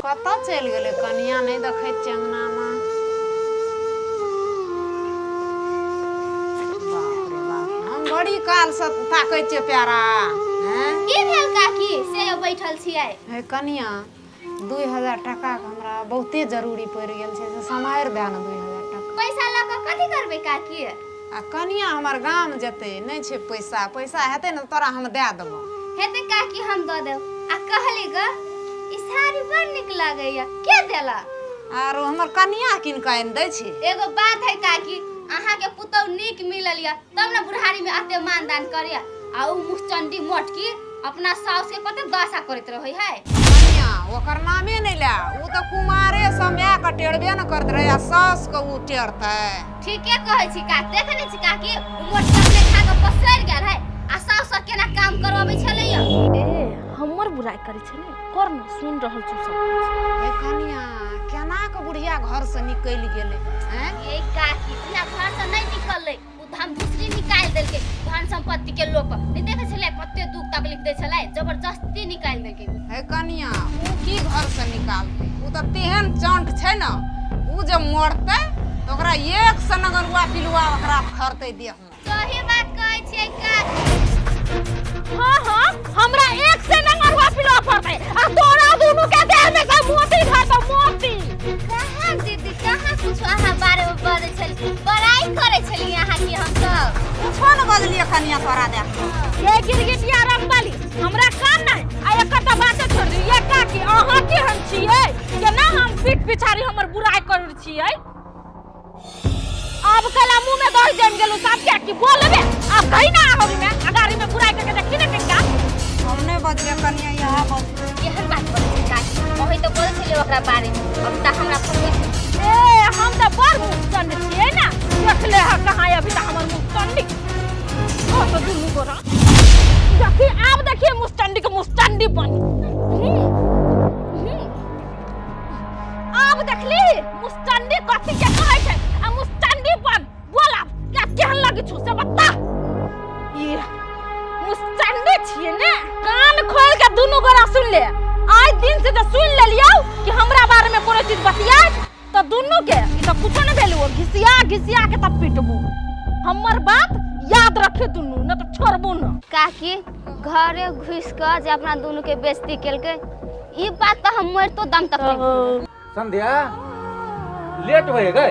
कतऽ चलि गेलै कनिया, नहि देखै छियै अंगनामे। बाप रे बाप, हम बड़ी कालसँ ताकै छियै प्यारा। हैं? की भेल काकी से बैठल छियै? हे कनिया, 2000 टाकाके हमरा बहुते जरूरी पड़ि गेल छै, से सम्हारि दए ने 2000 टाका। पैसा लऽ कऽ कथी करबै काकी? आ कनिया हमर गाम जेतै, नहि छै पैसा, पैसा हेतै ने तोरा हम दए देबौ। हेतै काकी हम दऽ देब। आ कहली ग, ई साड़ी बड़ नीक लगैया, के देलक? आरो हमर कनिया कीन कऽ आनि दै छै। एगो बात है काकी, अहाँके पुतहु नीक मिलल यऽ तब ने बुढ़ारी में एते मानदान करैया, आ उ मुहचंडी मोटकी अपना साउस के कते दशा करैत रहै है। कनिया ओकर नामे नहि ले, उ तऽ कुमारे से माय के टेरबे ने करैत रहै, आ साउस के उ टेरतै। ठीके कहै छी काकी, देखै नहि छी काकी उ मोटकी अपने खा कऽ पसरि गेल है आ साउस से केना काम करवाबै छलैया। ए हमर बुराइ करै छै ने, कर न, सुन रहल छी सब कुछ। हे कनिया, केना के बुढ़िया घर से निकलि गेलै? हैं ये काकी, बुढ़िया घर से नहीं निकललै, उ धन दूसरी निकालि देलकै धन संपत्ति के लोक। नहीं देखै छलै कते दुख तकलीफ दै छलै, जबरदस्ती निकालि देलकै। हे कनिया, उ की घर से निकालतै? उ तऽ तेहन चंट छै ने, उ जब मरतै तऽ ओकरा एक से नगरुआ पिलुआ ओकरा फरतै देह में। सही बात कहै छियै काकी। हाँ हाँ, हमरा एक से नंगरुआ पिलुआ फरतै आ तोरा दुनू के देह में से मोती धरतौ, मोती। कहाँ दीदी, कहाँ कुछ अहाँ बारे में बजै छली, बड़ाई करै छली अहाँ की हम सब। कुछो ने बजलियै कनिया तोरा देख। ये गिरगिटिया रंग वाली हमरा कान नहीं, आ एकर तऽ बाते छोड़ दी। ये काकी अहाँ केहन छियै, केना हम पीठ पिछाड़ी हमर बुराई करै छियै? अब कला मुंह में दही जम गेलौ साहब, क्या की बोलबे अब कहीं ना आहोरी में अगारी में बुराई करके देखी ने टिक्का। हम नहि बजलियै कनिया, यहाँ बजलियै। केहन बात बजै छै काकी, ओही तऽ बोलै छलियै ओकरा बारे में, अब तऽ हमरा फंसै छै। ए हम तऽ बड़ मुँहचंड छियै ने, देखले ह कहाँ अभी तऽ हमर मुँहचंडी। ओ तो दुनू गोरा देखी, आब देखिए मुस्टंडी के मुस्टंडी बनी। आब देखली मुस्टंडी कथी के कहै छै, आ मुस्टंडी बन बोल आब क्या केहन लगै छौ से बता। ई मुस्टंडी छियै ने, कान खोल के दुनू गोरा सुन ले। आइ दिन से जे सुन लेलियौ कि हमरा बारे में कोनो चीज बतियात तऽ दुनू के ई तऽ कुछो नहि भेलौ, घिसिया घिसिया के तब पिटबू। हमर बात याद रखे दुनू, न तऽ छोड़बू न। काकी घरे घुसि कऽ जे अपना दुनू के बेइज्जती केलकै, ई बात तऽ हम मरितो दम तक नहीं भूलबै। संध्या लेट भए गए।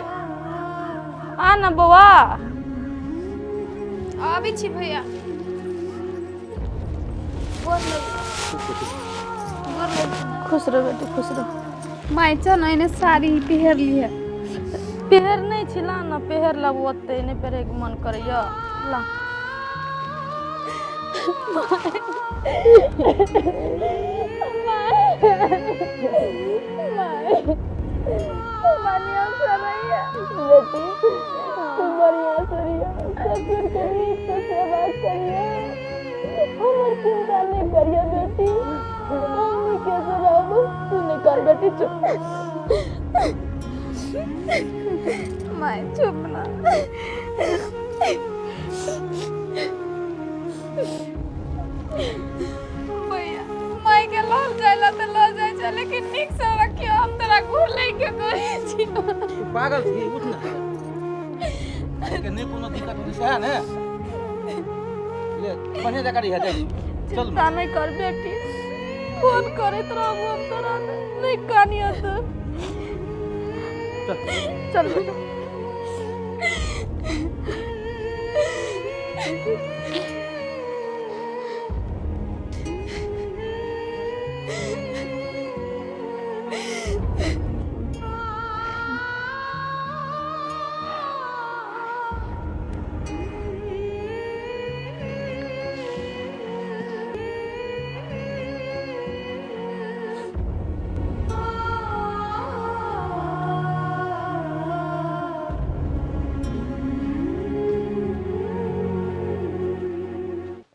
आ न बौआ। आबै छी भैया। खुश रह बेटी, खुश रह। माय चल ना, एने साड़ी पहिर लिहे। पहिर नहि छी, ला न पहिर लेबो, ओते नहि पहिरैके मन करैया, ला। बेटी तू बढ़िया से रहिया, ससुर के नीक से सेवा करिया, हमर चिंता नहीं करिया बेटी, हम नीके से रहबो, तू नहीं कर बेटी चुप। माय चुप ना। भैया माय के लऽ जाय ला तऽ लऽ जाइ छै, लेकिन नीक से रखियो, हम तोरा घूर लै के कहै छी। तू पागल छी, उठ ना। के नहि कोनो दिक्कत होतै सएह ने? ले बढ़िया जगह रही है जाइ चल। चिंता नहीं कर बेटी, फोन करैत रहबो हम तोरा, नहीं कानिया तू। चल बेटा।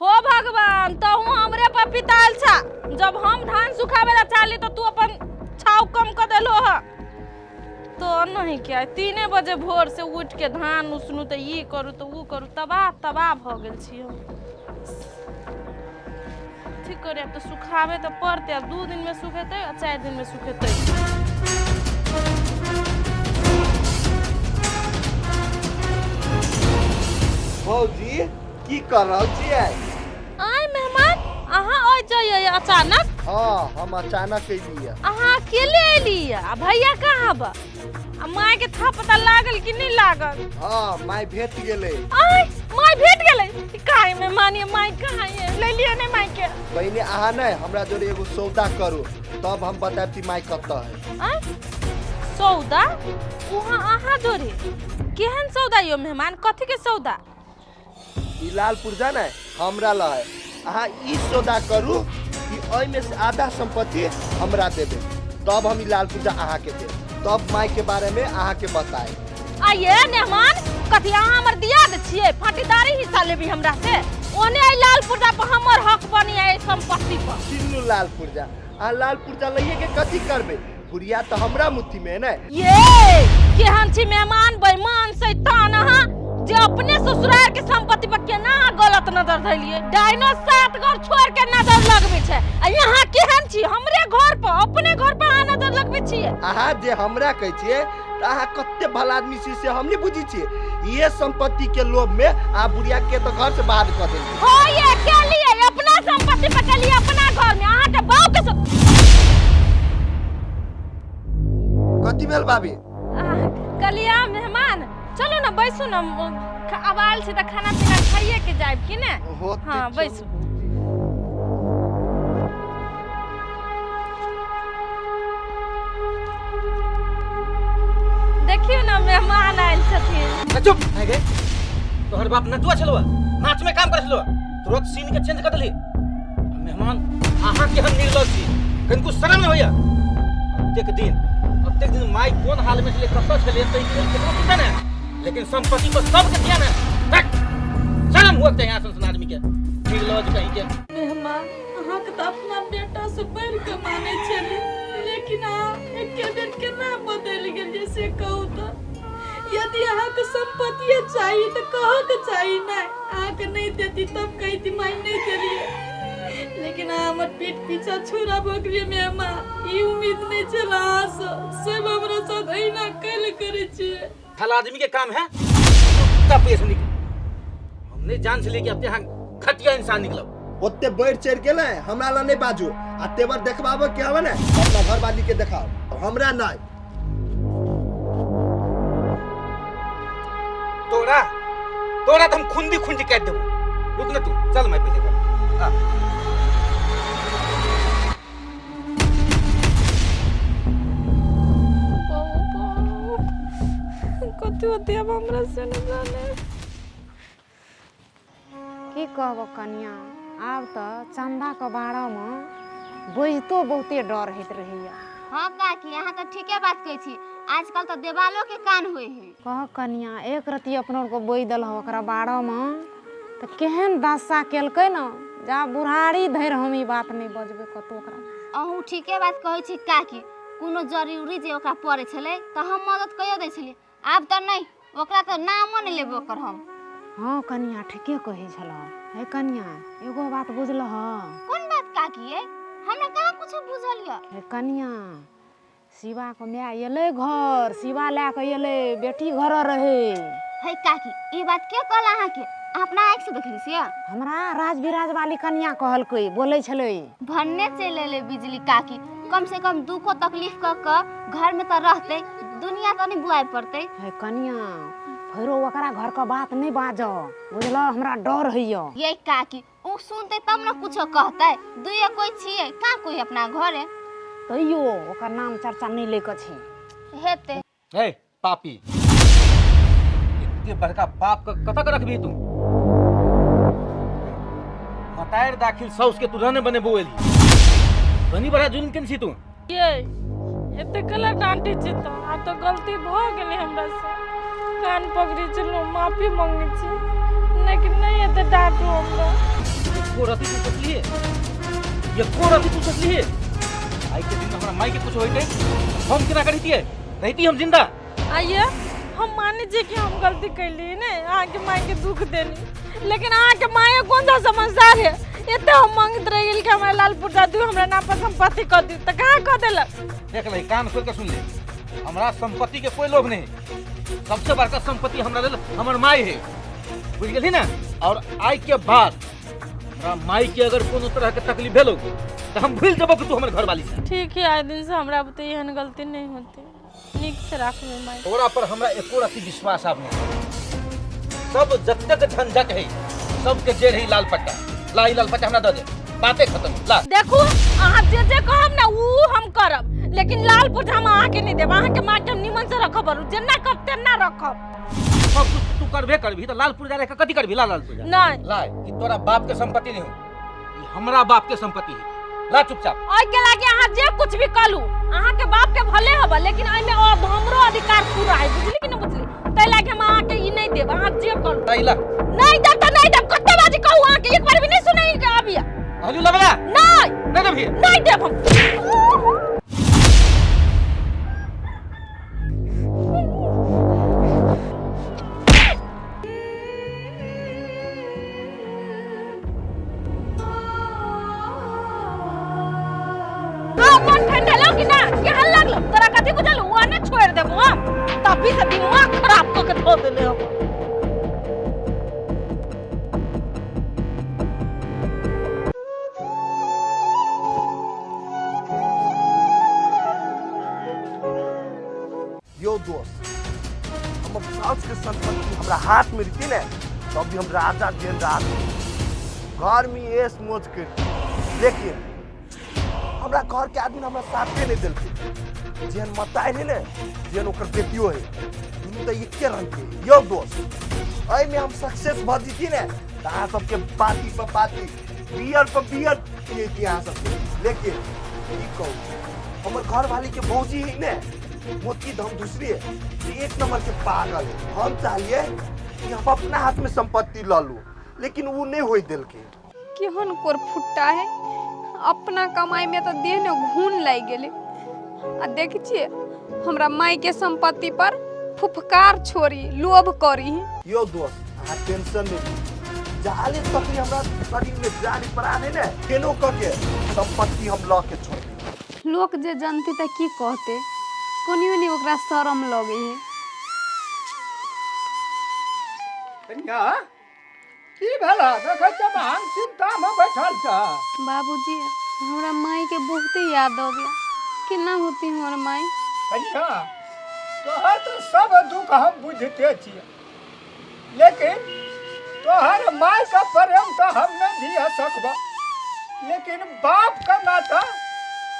हो भगवान, तहु हमरे पर पिताल छा। जब हम धान सुखावे ला चाहली तो तू अपन छाव कम कर देलो ह। तो नहीं क्या 3 बजे भोर से उठ के धान उसनू तो ई करू तो ऊ करू, तबाह तबाह भ गेल छी हम। ठीक करे, अब तो सुखावे तो पड़ते। अब 2 दिन में सुखेतै आ 4 दिन में सुखेतै। भौजी की कर रहल छियै? आय मेहमान, अहाँ आ जाइए अचानक? हाँ, हम अचानक अयलियै। अहाँ अकेले अयलियै आ भैया कहाँ बा? आ माय के था पता लागल कि नहीं लागल? हाँ, माय भेट गेलै। आय माय भेट गेलै? काहे मेहमान ये माय कहाँ ये? ले लियो नहीं माय के। पहिने अहाँ नहीं हमरा जोरे एगो सौदा करू, तब हम बतायब कि माय कतऽ है। आय सौदा? वहाँ अहाँ जोरे केहन सौदा यो मेहमान? कथी के सौदा? ई लाल पुर्जा ने हमरा ल है। अहाँ ई सौदा करू कि एहिमे से आधा संपत्ति हमरा देबै, तब हम ई लाल पुर्जा अहाँ के देब, तब माय के बारे में अहाँ के बताए। आइए मेहमान, कथी अहाँ हमर दिया दे छियै? फाटीदारी हिस्सा लेबी हमरा से? ओने आई लाल पुर्जा पर हमर हक बनी है संपत्ति पर। चिन्नू लाल पुर्जा, अहाँ लाल पुर्जा लइए के कथी करबै? बुढ़िया तो हमरा मुट्ठी में है ने। ये केहन छी मेहमान, बेईमान शैतान अहाँ, जे अपने ससुराल के संपत्ति पर केना गलत नजर धैलिए। डाइनो 7 घर छोड़ के नजर लगबै छै आ यहाँ केहन छी हमरे घर पर, अपने घर पर अहाँ नजर लगबै छियै। अहाँ जे हमरा कहै छियै तऽ अहाँ कते भला आदमी छी से हम नहीं बुझै छियै। ये संपत्ति के लोभ में अहाँ बुढ़िया के तो घर से बाहर कऽ देलियै। हो ये के लिए अपना संपत्ति पर के लिए अपना घर में अहाँ के बाप के कथी भेल भाभी? कलिया मेहमान चलू ना बैसू ना, अब आयल छी तऽ खाना पीना खाइए के जायब कि ने? हाँ बैसू। देखियो ना मेहमान आयल छथिन। चुप भए गए, तोहर बाप नटुआ छलुआ, नाच में काम करै छलुआ, तुरंत सीन के चेंज कर देली। मेहमान अहाँ केहन निर्लज छी, कनिको शरम नहि होइया? अतेक दिन माय कोन हाल में छलै, कतऽ छलै, तै के केकरो चिंता नहि, लेकिन संपत्ति पर सबके ध्यान है। शरम हुआ के यहाँ सन आदमी के, निर्लज कहीं के। मेहमान अहाँ के तऽ अपना बेटा से बढ़ि के मानै छली, लेकिन अहाँ एके बेर केना बदलि गेलियै से कहू तऽ? यदि अहाँके संपत्तिये चाही तऽ कहऽ के चाही नहि, अहाँके नहि देती तब कहती माय नहि देलियै, लेकिन अहाँ हमर पीठ पीछा छुरा भोगलियै मेहमान। ई उम्मीद नहि छल अहाँसँ, सब हमरा साथ एहिना कैल करै छियै। भला आदमी के काम है तब पैसा निकल, हम नहीं जान छलियै कि अपने यहाँ घटिया इंसान निकलब। ओते बढ़ि चढ़ि गेलै, हमरा लग नहि बाजू आ तेवर देखबाबऽ के हवे ने अपना घरवाली के देखाओ, हमरा नहि। तोरा तोरा तो हम खुंदी खुंदी काटि देबो, रुक ना तू, चल मैं पीछे कर। कथी होती अब हमरा से न जाने। की कहबो कनिया, आब तऽ चंदा के बारे में बजितो बहुते डर होइत रहैया। हाँ काकी, अहाँ तऽ ठीके बात कहै छी, आजकल तऽ देवालो के कान होइ है। कह कनिया, एक रत्ती अपनो के बोइ देलह ओकरा बारे में तऽ केहन दशा केलकै ने, जा बुढ़ारी धरि हम ई बात नहि बजबै कतौ ओकरा। अहूँ ठीके बात कहै छी काकी, कोनो जरूरी जे ओकरा पड़ै छलै तऽ हम मदद कइयो दै छलियै, आब तऽ नहि, ओकरा तऽ नामो नहि लेबै ओकर हम। हाँ कनिया ठीके कहै छलह। हे कनिया, एगो बात बुझलह? कोन बात काकी? ये हमरा कहाँ कुछो बुझल यऽ। हे कनिया, शिवा के माय एलै घर, शिवा लए कऽ एलै, बेटी घर रहै। हे काकी, ई बात के कहल अहाँके? अहाँ अपना आँखि से देखली से? हमरा राज बिराज वाली कनिया कहलकै, बोलै छलै। भन्ने चलि एलै बिजली काकी, कम से कम दुखो तकलीफ कऽ कऽ घर में तऽ रहतै, दुनिया तऽ नहि बुआइ पड़तै। हे कनिया, फेरो ओकरा घर के बात नहि बाजऽ, बुझलऽ? हमरा डर होइए। ये काकी, उ सुनतै तब ने कुछो कहतै। दुइये कोइ छियै, कहाँ कोइ अपना घरे। तैयो ओकर नाम चर्चा नहि लै के छै। हेतै। हे पापी, एते बड़का पाप के कतऽ के रखबही तू? मतार दाखिल साउस के तू रहने बनेबो एली, बनी बड़ा जुल्म केने छी तू। ये एते कला डांटे छी तऽ आब तऽ गलती भऽ गेलै हमरा से, कान पकड़ै छलहुँ, माफी मांगै छी, लेकिन नहि एते डांटू हमरा। एको रति तू सोचलिए? एको रति तू सोचलिए आइ के दिन हमरा माई के कुछ होइतै हम केना करितियै? रहिती हम जिंदा? आइए हम मानै छियै कि हम गलती कैली ने, अहाँके मायके दुख देली, लेकिन अहाँके माय कोन सा समझदार है? एते हम मांगैत रहि गेल कि हमरा लाल पुर्जा दियौ, हमरा नाम पर संपत्ति कऽ दियौ, तऽ कहाँ कऽ देलक? देख ले, कान खोल के सुन ले, हमरा संपत्ति के कोई लोभ नहीं। सबसे बड़का संपत्ति हमरा लेल हमर माई है, बुझ गेलही ना? और आई के बाद हमरा माई के अगर कोनो तरह के तकलीफ भेलो तऽ हम भूल जेबो कि तू हमर घरवाली छे। ठीक है, आइ दिन से हमरा बुते एहन गलती नहीं होती, नीक से राखबै माय। तोरा पर हमरा एको रति विश्वास आब नहीं। सब जतेक झंझट है सबके जेड़ है लाल पट्टा। ला ई लाल पट्टा हमरा दऽ दे, बाते खत्म। ला देखू, अहाँ जे जे कहब ने उ हम करब, लेकिन लाल पुर्जा हम अहाँके नहीं देब। अहाँके माँ के हम निमन से रखब, बरू जेना कहब तेना रखब। सब कुछ तू करबे करबी तऽ लाल पुर्जा रख के कथी करबी? ला लाल पुर्जा। नहीं। ला, ई तोरा बाप के संपत्ति नहीं हो, ई हमरा बाप के संपत्ति है। ला चुपचाप। ओहि के लागे अहाँ जे कुछ भी कहलू अहाँ के बाप के भले हबे, लेकिन एहिमे अब हमरो अधिकार पूरा है, बुझली कि नहीं बुझली? ताहि लागे हम अहाँ के ई नहीं देब, अहाँ जे कहलू। ला, ई ला। नहीं देब तऽ नहीं देब, कते बाजी कहू अहाँ के, एक बार भी नहीं सुनाई के अभी। कहलू लबला। नहीं। नहीं देबही। नहीं देब हम। मन ठंडा कि ना केहन लागलो तोरा? कथी बुझल हुआ ना छोड़ देबो हम, तभी से दिमाग खराब कऽ के धो देले हम। यो दोस्त, हमर साउस के संपत्ति हमरा हाथ में रहती ने तब भी हम राजा जेन राज घर में ऐश मौज करती, लेकिन हमरा घर के आदमी हमरा साथे नहीं देलकै। जेहन मताइ है ने, जेहन ओकर बेटियो है, दुनू तऽ एके रंग के है। यो दोस्त, एहिमे हम सक्सेस भऽ जैती ने तऽ अहाँ सबके बाती पर बाती, बियर पर बियर पियैती अहाँ सबके। लेकिन की कहू, हमर घरवाली के भौजी है ने, मोती धम दूसरी है, से एक नंबर के पागल है। हम चाहलिए कि हम अपना हाथ में संपत्ति लऽ लू, लेकिन वो नहीं होई देलकै। केहन कोर फुट्टा है, अपना कमाई में तऽ देह ने घून लागि गेलै, आ देखै छियै हमरा माय के संपत्ति पर फुफकार छोड़ी लोभ करी। यो दोस्त, अहाँ टेंशन नहीं ली, जाले तकली हमरा शरीर में जान प्राण है ने, केनो कऽ के संपत्ति हम लऽ के छोड़बै। लोक जे जनते तऽ की कहते? कनियो नहि ओकरा शरम लगै है। कनिया, की भेल? देखै छियै हम चिंता में बैठल छ। बाबूजी, हमरा माय के बहुते याद अबैया, केना होती हमर माय? कनिया, तोहर तऽ सब दुख हम बुझते छियै, लेकिन तोहर माय के प्रेम तऽ हम नहीं दिया सकबा, लेकिन बाप के नाता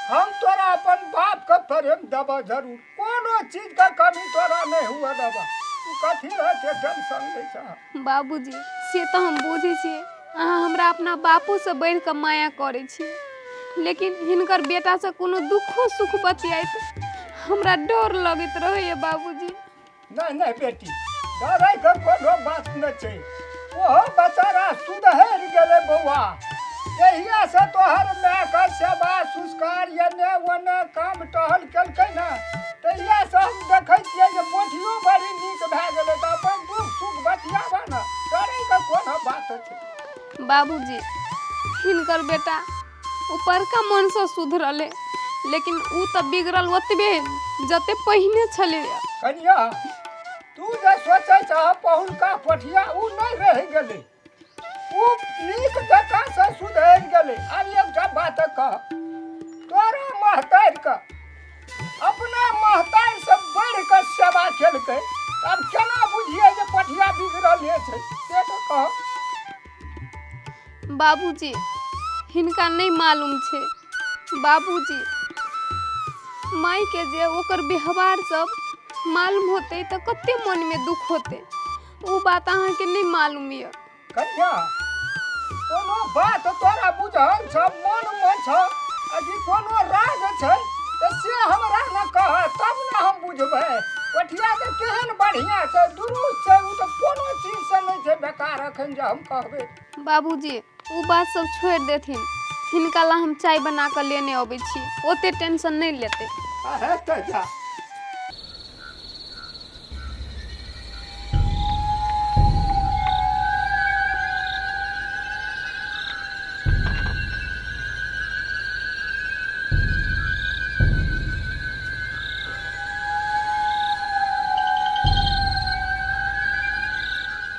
हम तोरा अपन बाप के प्रेम देबा जरूर। कोनो चीज के कमी तोरा नहीं हुआ देबा, तू कथी रह के टेंशन लै छह? बाबूजी, से तऽ हम बुझै छियै अहाँ हमरा अपना बापोसँ बढ़ि कऽ माया करै छी, लेकिन हिनकर बेटासँ कोनो दुखो सुख बतियाइत हमरा डर लगैत रहैया बाबूजी। नहीं नहीं बेटी, डरै के कोनो बात नहीं छै। ओहो बेचारा सुधरि गेलै बौआ, जहिया से तोहर माय के सेवा संस्कार एने ओने काम टहल केलकै ने, तहिया से हम देखै छियै जे पोठियो बड़ी नीक भए गेलै। तऽ अपन दुख सुख बतियाबा ने, डरै के कोनो बात छै? बाबूजी, हिनकर बेटा ऊपरका मनसँ सुधरल है, लेकिन उ तऽ बिगड़ल ओतबे जते पहिने छलैया। कनिया, तू जे सोचै छह पहुलका पठिया ओ नहि रहि गेलै, ओ नीक जकाँ से सुधरि गेलै। आब एकटा बात कह, तोरा महतारि कऽ अपना महतारि से बढ़ि कऽ सेवा केलकै, आब केना बुझियै जे पठिया बिगड़ले छै, से तऽ कह। बाबूजी, हिनका नहि मालूम छै। बाबूजी, मायके जे ओकर व्यवहार सब मालूम होतै तऽ कते मनमे दुख होतै, ओ बात अहाँके नहि मालूम यऽ। कन्या, कोनो बात तोरा बुझल छ, मनमे छ आ कि कोनो राज छै तऽ से हमरा ने कह, तब ने हम बुझबै। पठिया तऽ केहन बढ़िआँ छै, दुरुस्त छै, ओ तऽ कोनो चीजसँ नहि छै बेकार एखन जे हम कहबै। बाबूजी, ओ बात सब छोड़ि देथिन, हिनका ला हम चाय बना कऽ लेने अबै छी, ओते टेंशन नहि लेतै। हेतै जा।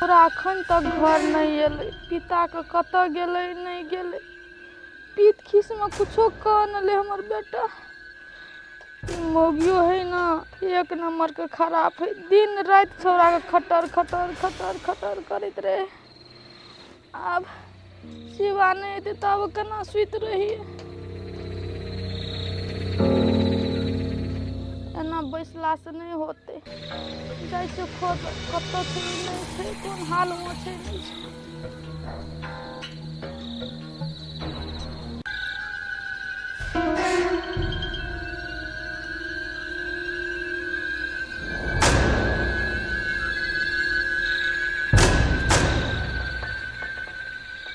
तोरा अखन तक घर नहि एलै, पिताके कतऽ गेलै नहि गेलै, पीत खीसमे कुछो कऽ नहि लै हमर बेटा। ई मौगियो है ना एक नम्बरके खराब है, दिन राति छौड़ाके खटर खटर खटर खटर करैत रहै। आब शिवा नहि एतै तब केना सुति रहियै? एना बैसलासँ नहि होतै, जाइ छियै खोज कतऽ छै नहि छै, कोन हालमे छै नहि छै।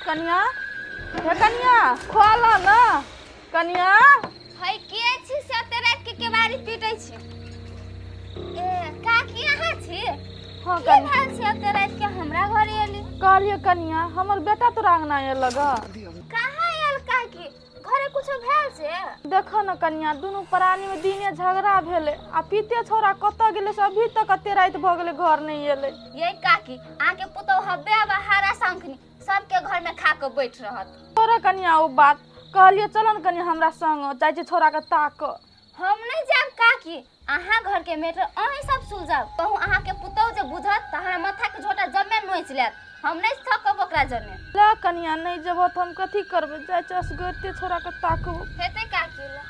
कनिया, हे कनिया, खोला ना कनिया। है के छी से एते राति के केबाड़ी पीटै छी? ए काकी, अहाँ छी? हाँ। की कनिया भेल छै एते राति के हमरा घरे एली? कहलियै कनिया, हमर बेटा तोरा अंगना एलग। कहाँ आयल काकी? घरे कुछो भेल छै? देखो न कनिया, दुनू प्राणी में दिने झगड़ा भेलै आ पीते छौड़ा कतऽ गेलै से अभी तक एते राति भऽ गेलै घर नहि एलै। ये काकी, अहाँके पुतोहु हब्बे बहारा शंखनी सबके घर में खा के बैठ रहत। तोरा कनिया ओ बात कहलियै, चल न कनिया हमरा संग, जाइ छी छौड़ा के ताक। हम नहीं जायब काकी, अहाँ घर के मैटर अहीं सब सुलझाउ। कहूँ अहाँ के पुतोहु जे बुझत तऽ हमरा माथा के झोटा जमे नोचि लेत, हम नहीं सकब ओकरा जने। ले कनिया, नहि जेबहो तऽ हम कथी करबै? जाइ छी असगरते छौड़ा के ताकबो। हेतै काकी ले।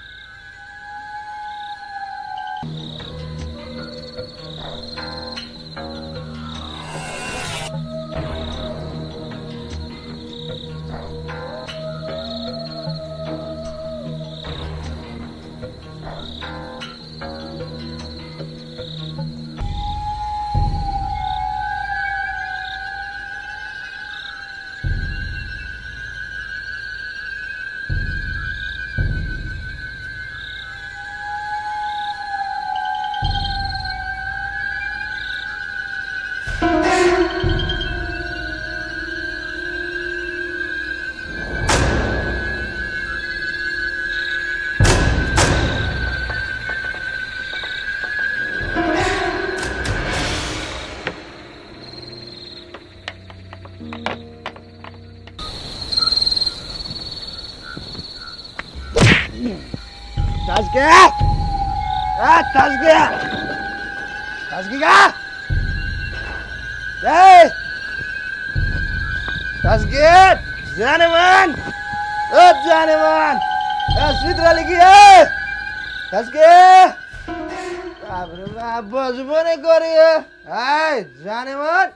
टच गया, आ टच गया, टच गया, ए टच गया, जाने मन, ओ जाने मन, ए सुइत रहली की? ए टच गया, बाप रे बाप, बजबो नहीं करी। ए जाने मन,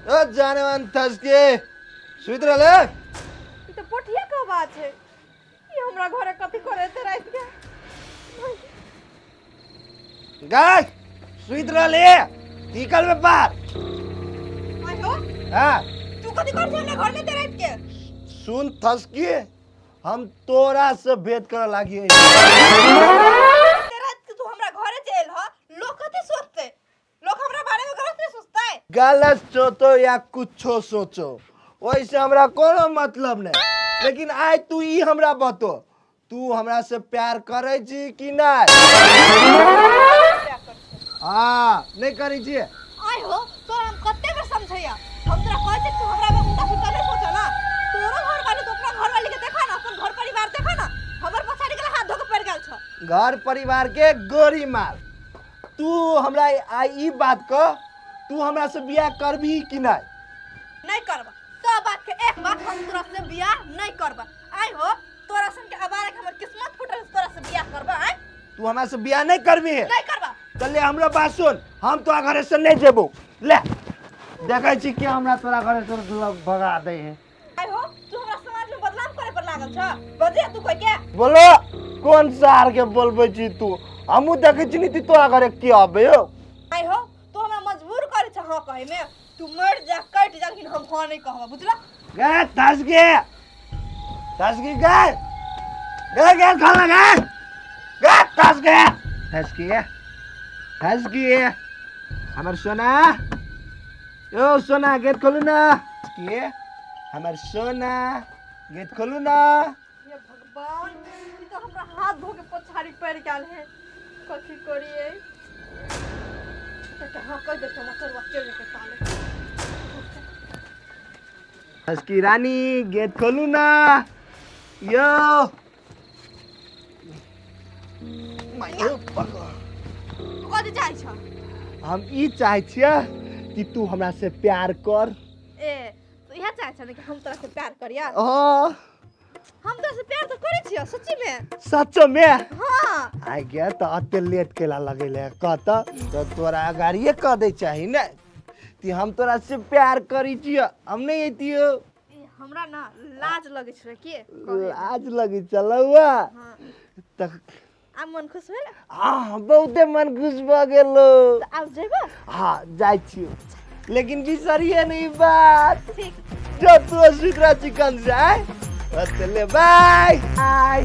ओ जाने मन, टच के सुइत रहले। ई तऽ पोठिया के बात छै, ई हमरा घरे कथी करे एते राति के? गाय सुइत रहले, की करबे बाप? आय हो। हाँ। तू कथी कर छै हमरा घर में एते राति के? सुन थसकी, हम तोरा से भेंट करे लागी। एते राति के तू हमरा घरे जे एल ह, लोग कथी सोचते? लोग हमरा बारे में गलत नहीं सोचते? गलत सोचो या कुछो सोचो, ओहिसे हमरा कोनो मतलब नहीं, लेकिन आइ तू ई हमरा बतो, तू हमरा से प्यार करे छी कि नहीं? हाँ नहीं करै छियै। आय हो तोरा हम कते बेर समझैया, हम तोरा कहै छी तू हमरा में उल्टा सुल्टा नहीं सोच ना। तोरो घर वाली तो अपना घर वाली के देखा ना, अपन घर परिवार देखा ना, हमर पछाड़ी के हाथ धो के पड़ गेल छ। घर परिवार के गोरी मार। तू हमरा आई ई बात कह, तू हमरा से बियाह करबी कि नहीं? नहीं करबा। तो बात के एक बात, हम तोरा से बियाह नहीं करबा। आय हो तोरा सन के अबारे के हमर किस्मत फूटल, तोरा से बियाह करबा। आय तू हमरा से बियाह नहीं करबी है? नहीं करबा। तो ले हमरो बात सुन, हम तोरा घरे से नहीं जेबो। ले देखै छी कि हमरा तोरा घरे से भगा दे है। आय हो तू हमरा समाज में बदनाम करे पर लागल छ, बजे तू कह के बोलो कौन सार के बोलबै छी तू? हमहू देखै छी नी तोरा घरे के आबे हो। आय हो तू हमरा मजबूर करे छ हां कहे में, तू मर जा कट जा, लेकिन हम हां नहीं कहबा, बुझला? गे धस गे धस गे गे गे गे खाना गे गे धस गे धस गे धस गे हमर सोना, यो सोना गेट खोलू ना। के हमर सोना गेट खोलू ना। हे भगवान, ई तो हमरा हाथ धो के पछाड़ी पड़ गेल है, कथी करिए? त हां कह दे मचरवा चल के ताले। हसकी रानी गेट खोलू ना। यो मायो पकड़। तू कथी चाहै छ? हम ई चाहै छियै कि तू हमरा से प्यार कर। ए तो इहा चाहै छ ने कि हम तोरा से प्यार करिया? हां हम तोरा से प्यार तो करै छियै सच्ची में। सच में? हां। आ गया तो अते लेट केला लगेले कहत तो तोरा गाड़िए कह दे चाही ने कि हम तोरा से प्यार करी छियै, हम नहीं अइतियो। हमरा ना लाज लगै छै के लाज लगै चलौआ। हां त आ मन खुश भेल? हां बहुते मन खुश भ गेलो। त आब जेबा? हां जाइ छियो, लेकिन बिसरिए नहीं बात। ठीक जो तू सुकरा चिकन जाए चले। बाय बाय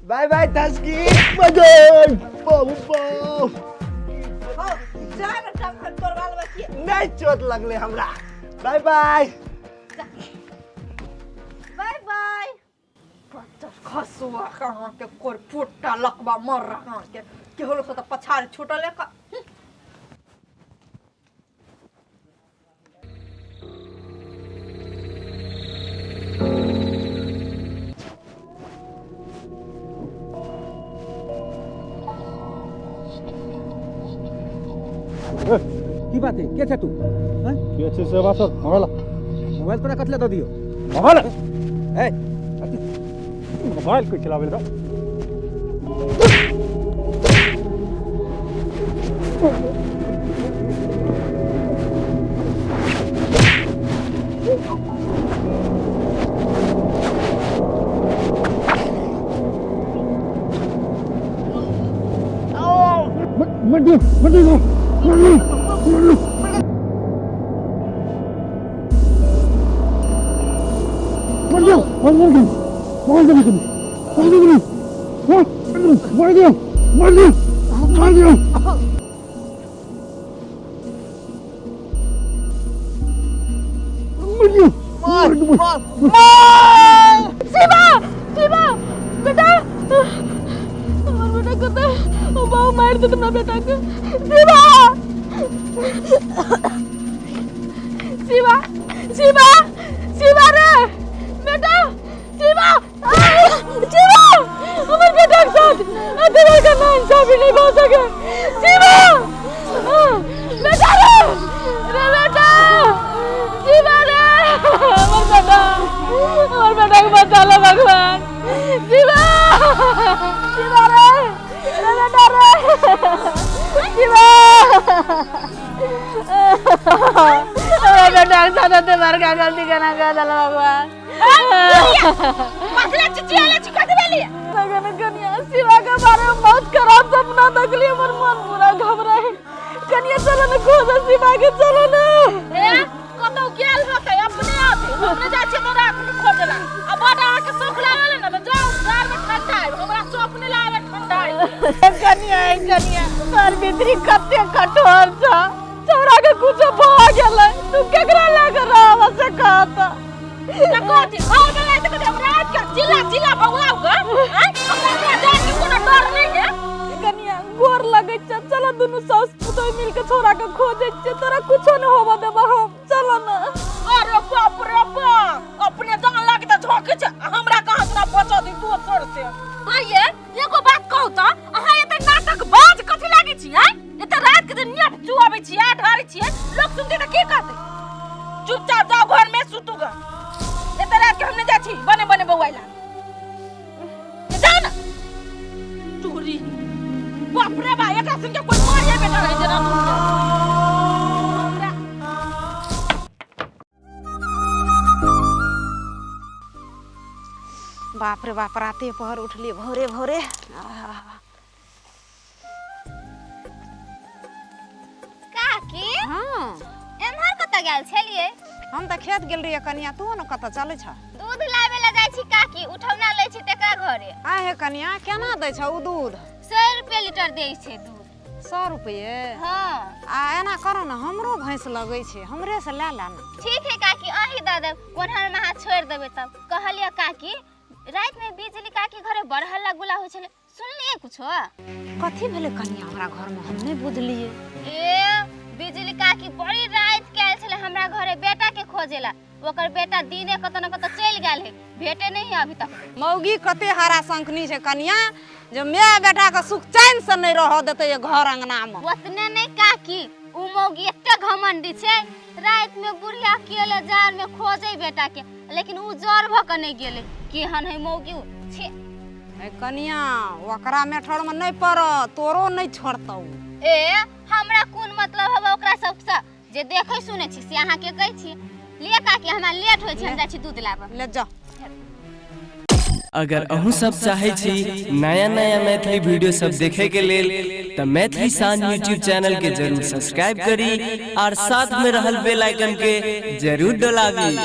बाय बाय धसकी मजन बाबू बाबू। हो जा ना टांग तोड़वा लेबै की? नहीं चोट लगले हमरा। बाय बाय बाय बाय। बच्चा खसुआ कहाँ के कोर फुट्टा लकबा मर रहा के केहलो से त पछाड़ छूटल एक। की बात है? के छै तू? के छै सेवा सर? मोबाइल मोबाइल तोरा कतले दऽ दियो? मोबाइल ए मोबाइल कोई चलावे ला? मर दियो मर दियो मर दियो मर दियो। मर दियो मर दियो मर दियो मर दियो मर दियो मर दियो मर दियो। मर दियो मर दियो। शिवा शिवा बेटा, हमर बेटा कतऽ? ओ बाबू मारि देत हमरा बेटा के। शिवा शिवा शिवा शिवा रे बेटा, शिवा शिवा हमर बेटा के साथ एते बड़का नाइंसाफी नहीं भऽ सके। शिवा बेटा रे रे बेटा, शिवा रे हमर बेटा, हमर बेटा के बचा लो भगवान। शिवा शिवा रे रे बेटा रे शिवा, हमरा बेटा के साथ एते बड़का गलती केना कऽ देलक भगवान? मसला चिचियाले छी कथि भेलिए? लगन कनिया शिवा के बारे में बहुत खराब सपना देखली, हमर मन पूरा घबराइ। कनिया चलो ने खोज शिवा के, चलो ने। ए कतौ गेल होतै अपने आप, हमरे जाइ छियै तोरा अपने खोजला। आ बड अहाँ के शौक लागल ने त जाउ कार में ठंडा आबि, हमरा शौक नहि लागल ठंडा आबि। कनिया कनिया तोहर भीतरी कते कठोर छ, छौड़ा के कुछो भऽ गेलै, तू केकरा लए के रहब से कहत? त कथि घर में राति के हम राति के चिल्ला चिल्ला बौआउ ग? आँय हमरा जान के कोनो डर नहीं है। कनिया गोर लगै छ, चलो दुनू सास पुतोह मिल के छोरा के खोजै छियै, तोरा कुछो न होबऽ देबऽ हम। चल ना। अरे बाप रे बाप, अपने जान लागे त झोंकै छै, हमरा कहाँ तोरा बचा दी दोसर से। आइए एगो बात कहू त, अहाँ एते नाटक बाज कथी लागै छी? आँय, एते रात के जे नेप चुआबै छियै, ढारै छियै, लोक सुनतै त की कहतै? चुपचाप जाओ घर में सुतू ग। एते रात के हम नहीं जाइ छी बने बने बौआइला, जाओ ना। चोरी बाप रे बा, एकरा सुन के कोई मारिए बेटा रहे जेना सुन के। बाप रे बाप, राते पहर उठलिए भोरे भोरे। काकी हाँ, एम्हर कतऽ गेल छलियै? हम तऽ खेत गेल रहियै कनिया, तू ने कतऽ चलै छ? दूध लाबे ला जाइ छी काकी, उठौना लै छी तेकरा घरे। आ हे कनिया, केना दै छ उ दूध? 100 रुपये लीटर दै छै दूध। 100 रुपये? हाँ। आ एना करो ने, हमरो भैंस लगै छै, हमरे से लए ला ने। ठीक है काकी, अहीं दऽ देब, ओनहर में अहाँ छोड़ि देबै तब। कहलियै काकी, राति में बिजली काकी घरे बड़ हल्ला गुल्ला होइ छलै, सुनलियै कुछो? कथी भेलै कनिया हमरा घर में, हम नहि बुझलियै। ए बिजली काकी बड़ी राति के आयल छलै हमरा घरे बेटा के खोजेला, ओकर बेटा दिने कतऽ न कतऽ चलि गेल है, भेटे नहीं है अभी तक। मौगी कते हरा शंखनी छै कनिया, जे my बेटा के सुख चैन से नहीं रह देते ये घर अंगना में। ओतने नहीं काकी, उ मौगी एते घमंडी छै, राति में बुढ़िया अकेले जाड़ में खोजे बेटा के, लेकिन उ जर भ के नहीं गेलै, केहन है मौगी उ, छे। ए कनिया, ओकरा मेठर में नहीं पड़, तोरो नहीं छोड़तौ। ए हमरा कोन मतलब हवे ओकरा सबसँ, जे देखै सुनै छी से अहाँके कहै छी। ले काकी, हमरा लेट होइ छै, हम जाइ छी दूध लाबऽ। ले जा। अगर अहूँ सब चाहे छी नया नया मैथिली वीडियो सब देखे के लेल त मैथिली शान यूट्यूब चैनल के जरूर सब्सक्राइब करी और साथ में रहल बेल आइकन के जरूर दबावी।